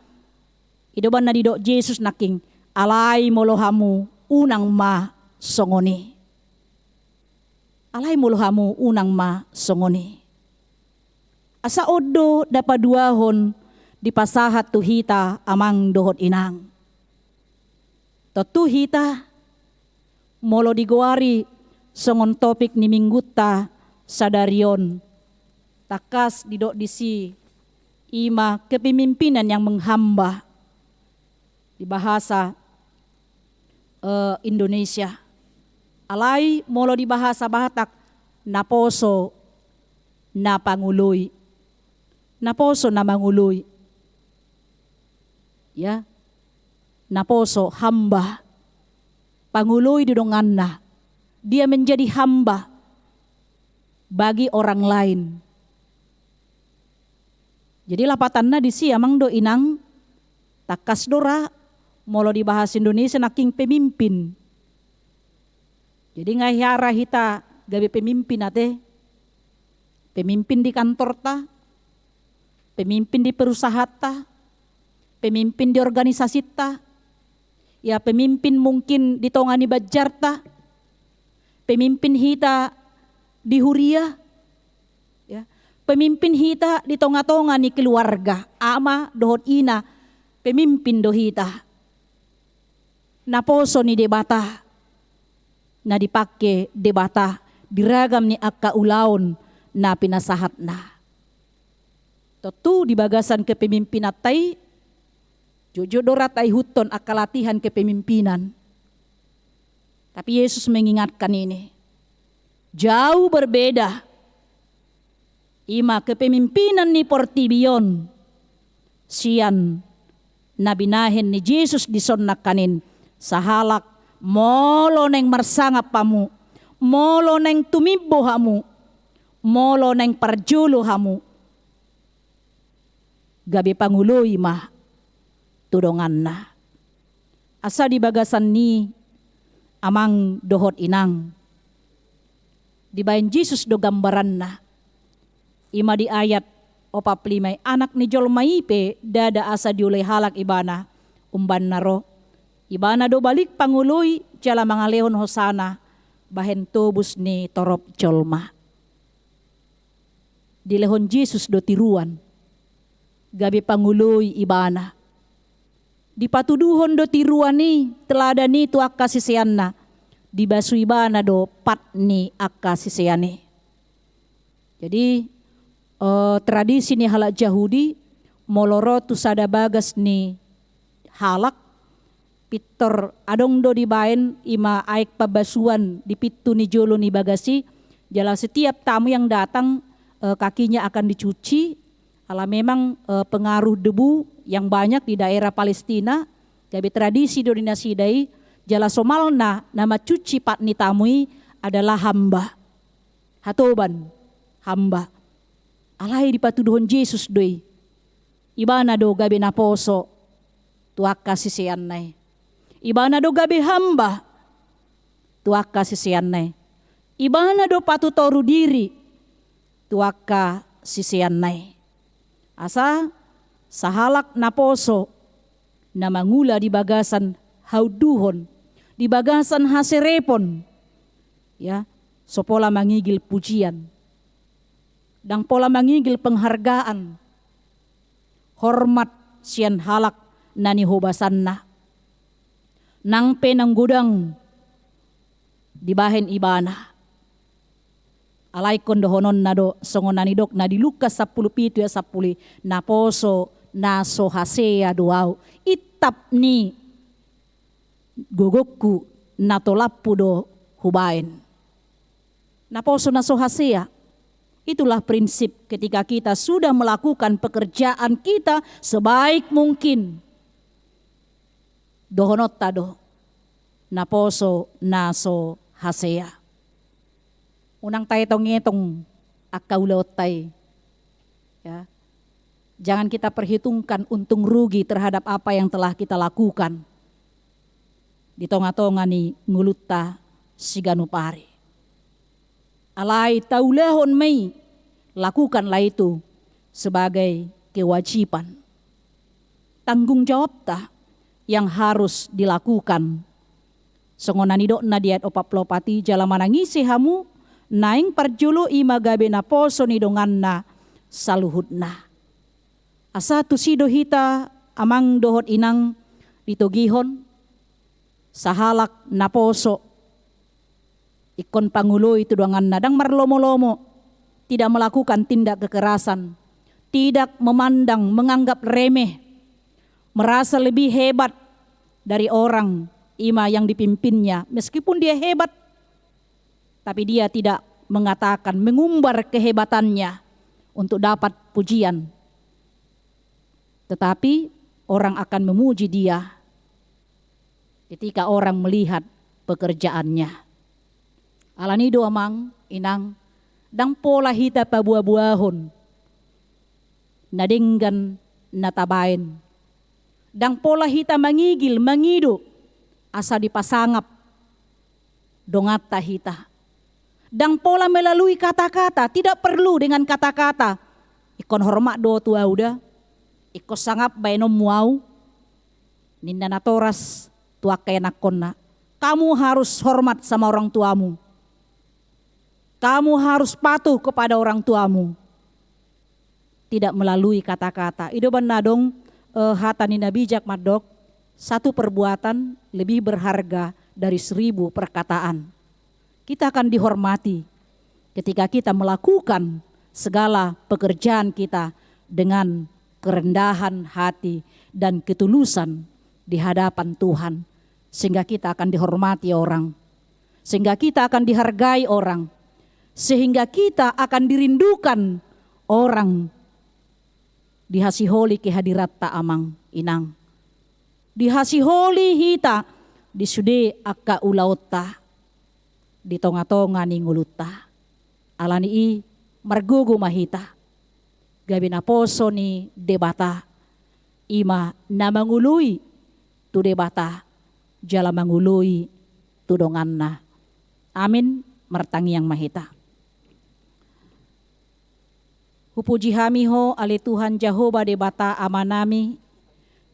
I do umbahen na didok Jesus nangkin: Alai molo hamu, unang ma songon i. Alai molo hamu, unang ma songon i. Asa on do na paduahon dipasahat tu hita, amang dohot inang. Tontu hita, molo digoari songon topik ni minggunta sadari on, tangkas didok disi, i ma kepemimpinan yang menghamba di bahasa, eh, Indonesia. Alai molo di bahasa Batak, naposo na pangoloi. Naposo na mangoloi. Ya. Naposo, hamba. Pangoloi do donganna. Dia menjadi hamba bagi orang lain. Jadi lapatanna disi, amang dohot inang, tangkas do ra, molo di bahasa Indonesia nangkin pemimpin. Jadi nga hea ra hita gabe pemimpin ate. Pemimpin di kantorta, pemimpin di perusahaanta, pemimpin di organisasinta, ya, pemimpin mungkin di tonga ni banjarta, pemimpin hita di huria, ya, pemimpin hita di tonga-tonga ni keluarga, ama dohot ina, pemimpin do hita. Naposo ni Debata, na dipake Debata di ragam ni angka ulaon na pinasahatna. Tontu di bagasan kepemimpinanta i, jotjot do ra taihuthon angka latihan kepemimpinan. Tapi Yesus mengingatkan ini, jauh berbeda. I ma kepemimpinan ni portibi on sian na binahen ni Jesus dison nangkaning, sahalak molo naeng marsangap hamu, molo naeng tumimbo hamu, molo naeng parjolo hamu, gabe pangoloi ma tu donganna. Asa di bagasan ni, amang dohot inang, dibaen Jesus do gambaranna. I ma di ayat opat pulu lima i, Anak ni jolma i pe ndada asa dioloi halak ibana, umbahen na ro. Ibana do balik pangoloi jala mangalehon hosana bahen tobus ni torop jolma. Dilehon Jesus do tiruan, gabe pangoloi ibana. Dipatuduhon do tiruan i, teladan i tu angka siseanna. Dibasu ibana do pat ni angka sisean i. Jadi, Eh, tradisi ni halak Jahudi, molo ro tu sada bagas ni halak, pintor adong do dibaen ima aek pambasuan di pintu ni jolo ni bagas i, jala setiap tamu yang datang, eh, kakinya akan dicuci, ala memang, eh, pengaruh debu yang banyak di daerah Palestina, gabe tradisi do di nasida i, jala somalna na mancuci pat ni tamu i adalah hamba. Hatoban, hamba. Alai dipatuduhon Jesus do i. Ibana do gabe naposo tu angka siseanna i. Ibana do gabe hamba tu angka siseanna i. Ibana do patutoru diri tu angka siseanna i. Asa sahalak naposo na mangula di bagasan haunduhon, di bagasan haserepon, ya, so pola mangigil pujian, ndang pola mangigil penghargaan, hormat sian halak na nihobasanna. Nang pe naung godang dibahen ibana. Alai ingkon dohononna do songon na nidokna di Lukas sampulu pitu ayat sampulu i, naposo na so hasea do ahu. Intap ni gogongku na tolaphu do hubaen. Naposo na so hasea. Itulah prinsip ketika kita sudah melakukan pekerjaan kita sebaik mungkin. Dohononta do, naposo na so hasea. Unang taetong-etong angka ulaonta i. Ya. Jangan kita perhitungkan untung rugi terhadap apa yang telah kita lakukan di tonga-tonga ni ngolunta siganup ari. Alai taulahon ma i, lakukanlah itu sebagai kewajiban. Tanggung jawabta yang harus dilakukan. Songon na nidokna di ayat opat pulu opat i, jala manang ise hamu, naeng parjolo i ma gabe naposo ni donganna saluhutna. Asa tusi do hita amang dohot inang ditogihon, sahalak naposo ingkon pangoloi tu donganna, ndang marlomo-lomo, tidak melakukan tindak kekerasan, tidak memandang, menganggap remeh, merasa lebih hebat dari orang ima yang dipimpinnya, meskipun dia hebat, tapi dia tidak mengatakan, mengumbar kehebatannya untuk dapat pujian. Tetapi orang akan memuji dia ketika orang melihat pekerjaannya. Alani do amang, inang, ndang pola hita paboa-boahon na denggan na tabaen. Ndang pola hita mangigil, mangido, asa dipasangap donganta hita. Ndang pola melalui kata-kata, tidak perlu dengan kata-kata. Ingkon hormat do tu ahu da, ingkon sangap baenonmu ahu. Ninna natoras tu angka ianakkonna. Kamu harus hormat sama orang tuamu. Kamu harus patuh kepada orang tuamu. Tidak melalui kata-kata. I do umbahen na adong, eh, hata ni na bijak mandok, satu perbuatan lebih berharga dari seribu perkataan. Kita akan dihormati ketika kita melakukan segala pekerjaan kita dengan kerendahan hati dan ketulusan di hadapan Tuhan, sehingga kita akan dihormati orang, sehingga kita akan dihargai orang, sehingga kita akan dirindukan orang. Dihasiholi kehadiranta amang, inang. Dihasiholi hita di sude angka ulaonta di tonga-tonga ni ngolunta. Alani i margogo ma hita gabe naposo ni Debata, ima na mangoloi tu Debata jala mangoloi tu donganna. Amin. Martangiang ma hita. Hupuji hami Ho ale Tuhan Jahowa Debata Amanami,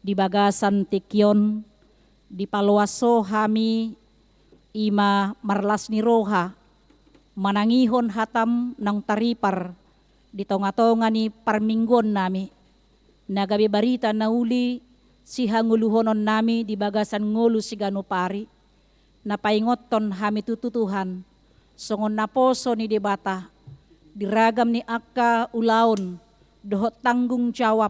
di bagasan tingki on dipaloas Ho hami, ima marlas ni roha manangihon hataM naung taripar di tonga-tonga ni parmingguonnami, na gabe barita na uli sihangoluhononnami di bagasan ngolu siganup ari, na paingothon hami tutu Tuhan, songon naposo ni Debata, di ragam ni angka ulaon dohot tanggung jawab,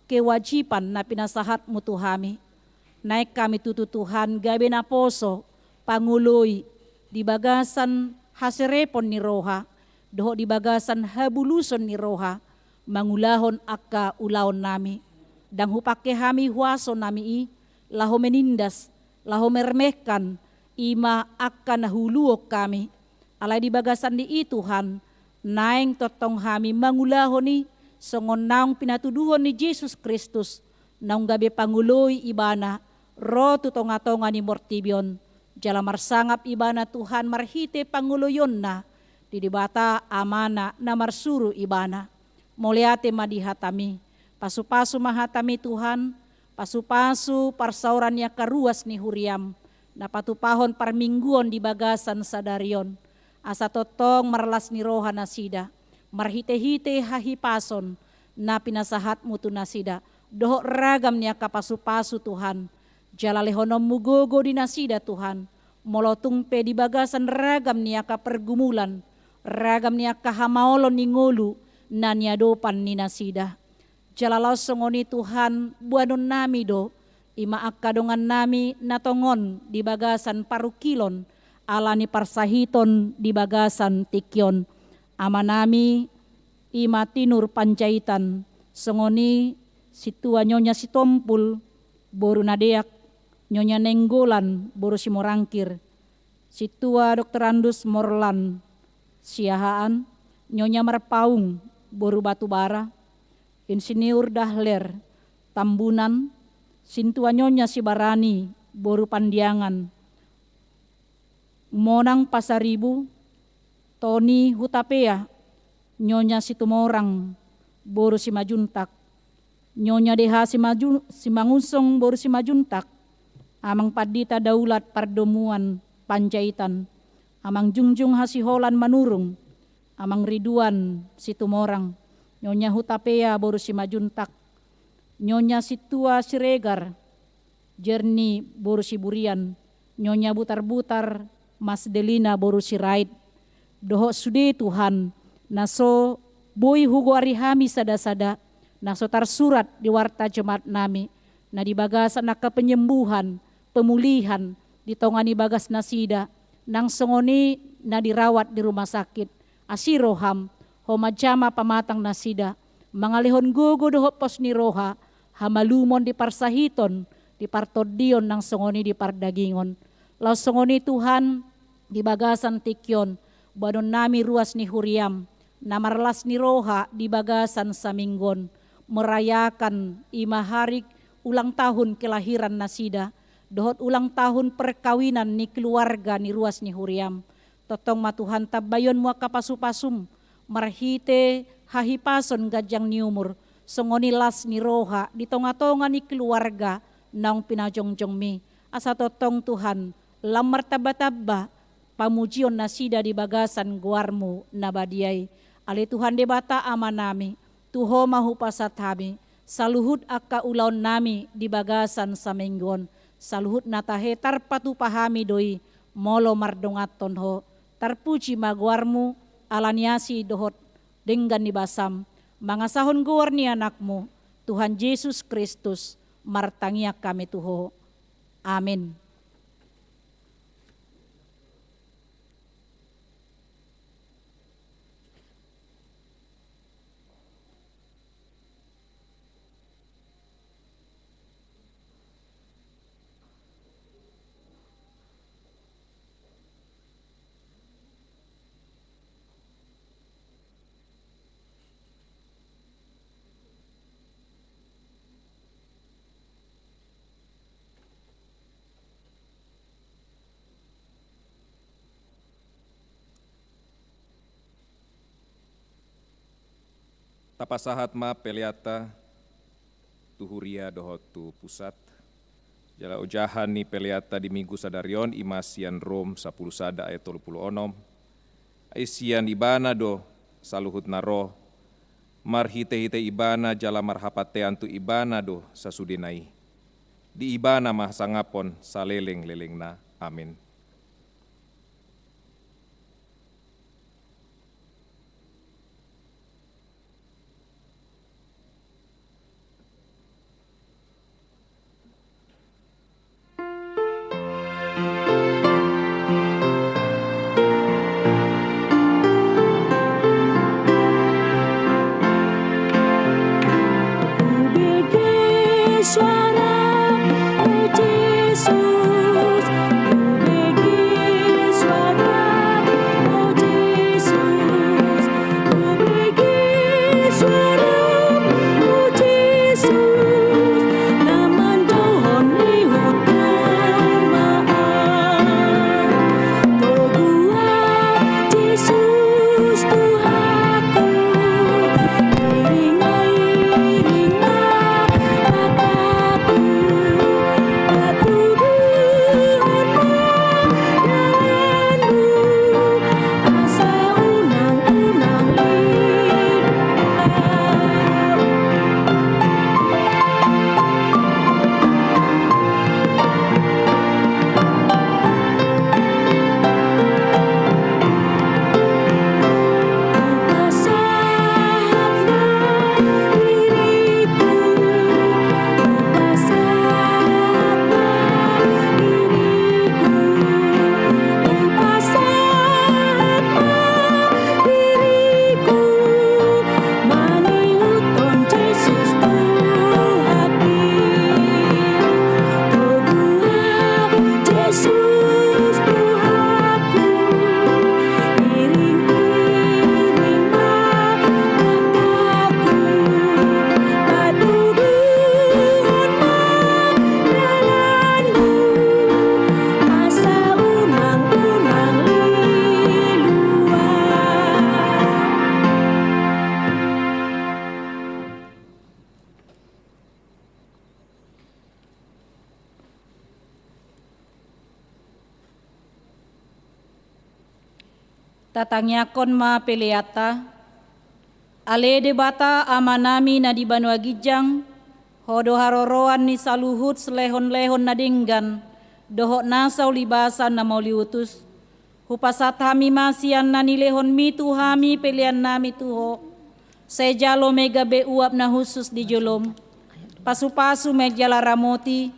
kewajiban na pinasahatmu tu hami. Naeng hami tutu Tuhan gabe naposo, pangoloi di bagasan haserepon ni roha dohot di bagasan habuluson ni roha mangulahon angka ulaonnami. Ndang hupangke hami huasonami i laho menindas, laho meremehkan, i ma angka na huuluhon hami. Alai di bagasan ni i Tuhan, naeng tongtong hami mangulahon i songon naung pinatuduhon ni Jesus Kristus, naung gabe pangoloi ibana ro tu tongatonga ni portibi on, jala marsangap ibana Tuhan marhite pangoloionna di Debata Amana na marsuru ibana. Mauliate ma di hatami. Pasupasu ma hatami Tuhan, pasupasu parsaoran ni angka ruas ni huriam na patupahon parmingguon di bagasan sadari on, asa tongtong marlas ni roha nasida marhitehite hahipason na pinasahatmu tu nasida, dohot ragam ni angka pasupasu Tuhan. Jala lehononmu gogo di nasida Tuhan, molo tung pe di bagasan ragam ni angka pergumulan, ragam ni angka hamaolon ni ngolu na niadopan ni nasida. Jala laos songon i Tuhan, boanonnami do i ma angka dongannami na tongon di bagasan parungkilon ala ni parsahiton di bagasan tingki on. Amanami i ma Tinur Panjaitan, songon i sintua Nyonya Sitompul boru Nadeak, Nyonya Nenggolan boru Simorangkir, sintua Doktorandus Morlan Siahaan, Nyonya Marpaung boru Batubara, Insinyur Dahler Tambunan, sintua Nyonya Sibarani boru Pandiangan, Monang Pasaribu, Toni Hutapea, Nyonya Situmorang boru Simajuntak, Nyonya Deha Simaju-, Simangunsong boru Simajuntak, Amang Pandita Daulat Pardomuan Panjaitan, Amang Jungjung Hasiholan Manurung, Amang Riduan Situmorang, Nyonya Hutapea boru Simajuntak, Nyonya Sintua Siregar, Jerni boru Siburian, Nyonya Butarbutar, Mas Delina boru Sirait, dohot sude Tuhan, na so boi hugoari hami sadasada, na so tarsurat di warta jemaatnami, na di bagasan angka penyembuhan, pemulihan, di tonga ni bagas nasida, nang songon i na dirawat di rumah sakit, asi roham, ho ma jama pamatang nasida, mangalehon gogo dohot pos ni roha, hamalumon di parsahiton, di partondion nang songon i di pardagingon. Laos songon i Tuhan, di bagasan tingki on, boanonnami ruas ni huriam, na marlas ni roha di bagasan saminggu on, merayakan i ma hari ulang tahun kelahiran nasida, dohot ulang tahun perkawinan ni keluarga ni ruas ni huriam. Tongtong ma Tuhan tambaionmu angka pasupasum, marhite hahipason ganjang ni umur, songon i las ni roha di tongatonga ni keluarga naung pinajongjongmi. Asa tongtong Tuhan, lam martambatamba pamujion nasida di bagasan goarmu na badia i. Ale Tuhan Debata Amanami, tu Ho ma hupasahat hami saluhut angka ulaonnami di bagasan saminggu on. Saluhut na tahe tarpatupa hami do i molo mardonganhon Ho. Tarpuji ma goarmu ala ni asi dohot denggan ni basam, mangasahon goar ni Anakmu, Tuhan Jesus Kristus, martangiang hami tu Ho. Amin. Tapasahat ma peleanta tu huria dohot tu pusat. Jala ojahan ni peleanta di Minggu sadari on i ma sian Rom sampulu sada ayat tolu pulu onom. Ai sian Ibana do saluhutna ro, marhitehite Ibana jala marhapatean tu Ibana do sasudena i. Di Ibana ma hasangapon salelenglelengna. Amin. Jesus, hubege suara, o Jesus, hubege suara, o Jesus, na manjouhon ni huton ma au. Togu au Jesus Tuhanku, iring ma, iring ma langkangku, patuduhon ma dalanmu, asa unang, unang lilu au. Hupasahat ma diriku, hupasahat ma diriku, mangihuthon Jesus Tuhanki. Togu au Jesus Tuhanku, iring, iring ma langkangku, patuduhon ma dalanmu, asa unang, unang lilu au. Tatangiangkon ma peleanta. Ale Debata Amanami na di banua ginjang, Ho do haroroan ni saluhut lehonlehon na denggan dohot nasa ulibasan na mauliutus. Hupasahat hami ma sian na nilehonMi tu hami peleannami tu Ho. Sai jalo ma i gabe uap na hushus di joloM. Pasupasu ma i jala ramoti,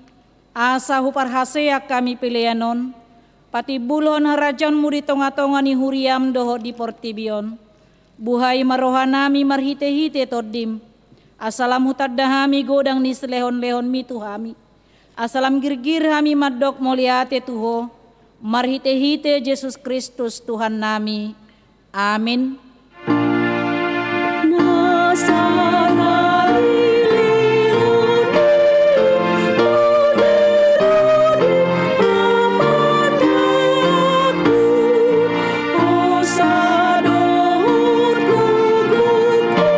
asa huparhaseang hami pelean on patimbulhon harajaonMu di tongatonga ni huriaM dohot di portibi on. Buhai ma rohanami marhitehite TondiM, asa lam hutanda hami godang ni silehonlehonMi tu hami, asa lam girgir hami mandok mauliate tu Ho, marhitehite Jesus Kristus Tuhannami. Amin. Na saleleng ni poleranMu, pamanahku, hosa dohot gogongku,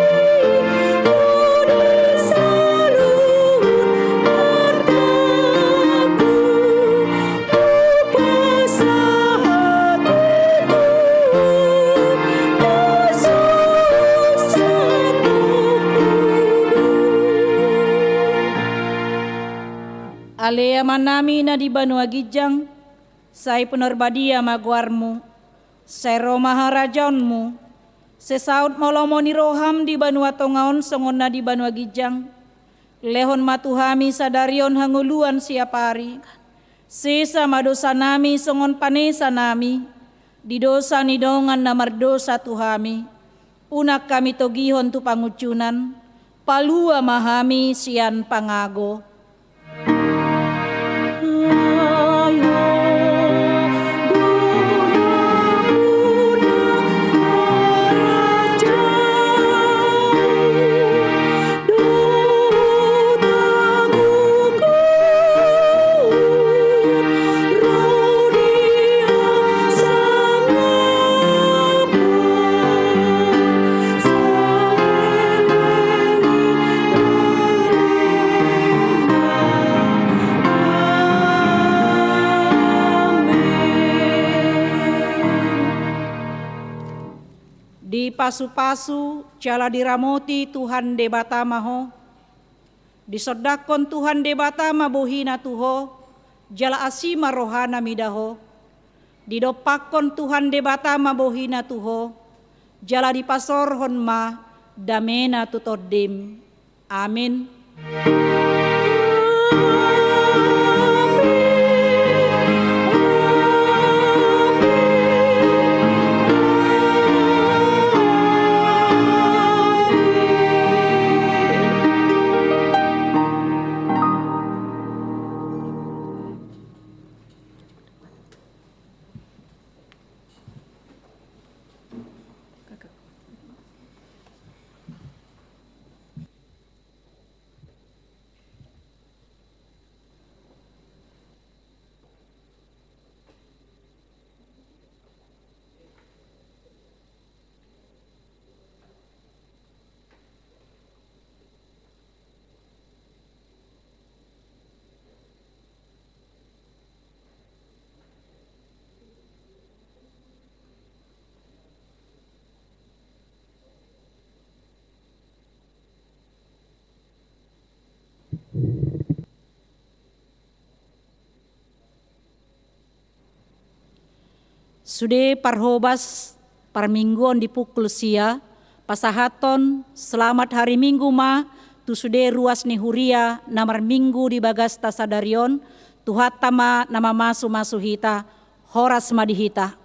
Ho do saluhut artangku. Ale Amanami na di banua ginjang, sai pinarbadia ma goarMu, sai ro ma harajaonMu, sai saut ma lomo ni rohaM di banua tonga on songon na di banua ginjang. Lehon ma tu hami sadari on hangoluan siapari. Sesa ma dosanami songon panesanami di dosa ni dongan na mardosa tu hami. Unang hami togihon tu pangunjunan, palua ma hami sian pangago. Dipasupasu jala diramoti Tuhan Debata ma ho. Disondangkon Tuhan Debata ma bohiNa tu ho, jala asi ma rohaNa mida ho. Didompakkon Tuhan Debata ma bohiNa tu ho, jala dipasaorhon ma dameNa tu tondim. Amin. Sude parhobas parmingguon di pukul sia, pasahathon selamat hari Minggu ma tu sude ruas ni huria na marminggu di bagasta sadari on. Tuhanta ma na mamasu-masu hita. Horas ma di hita.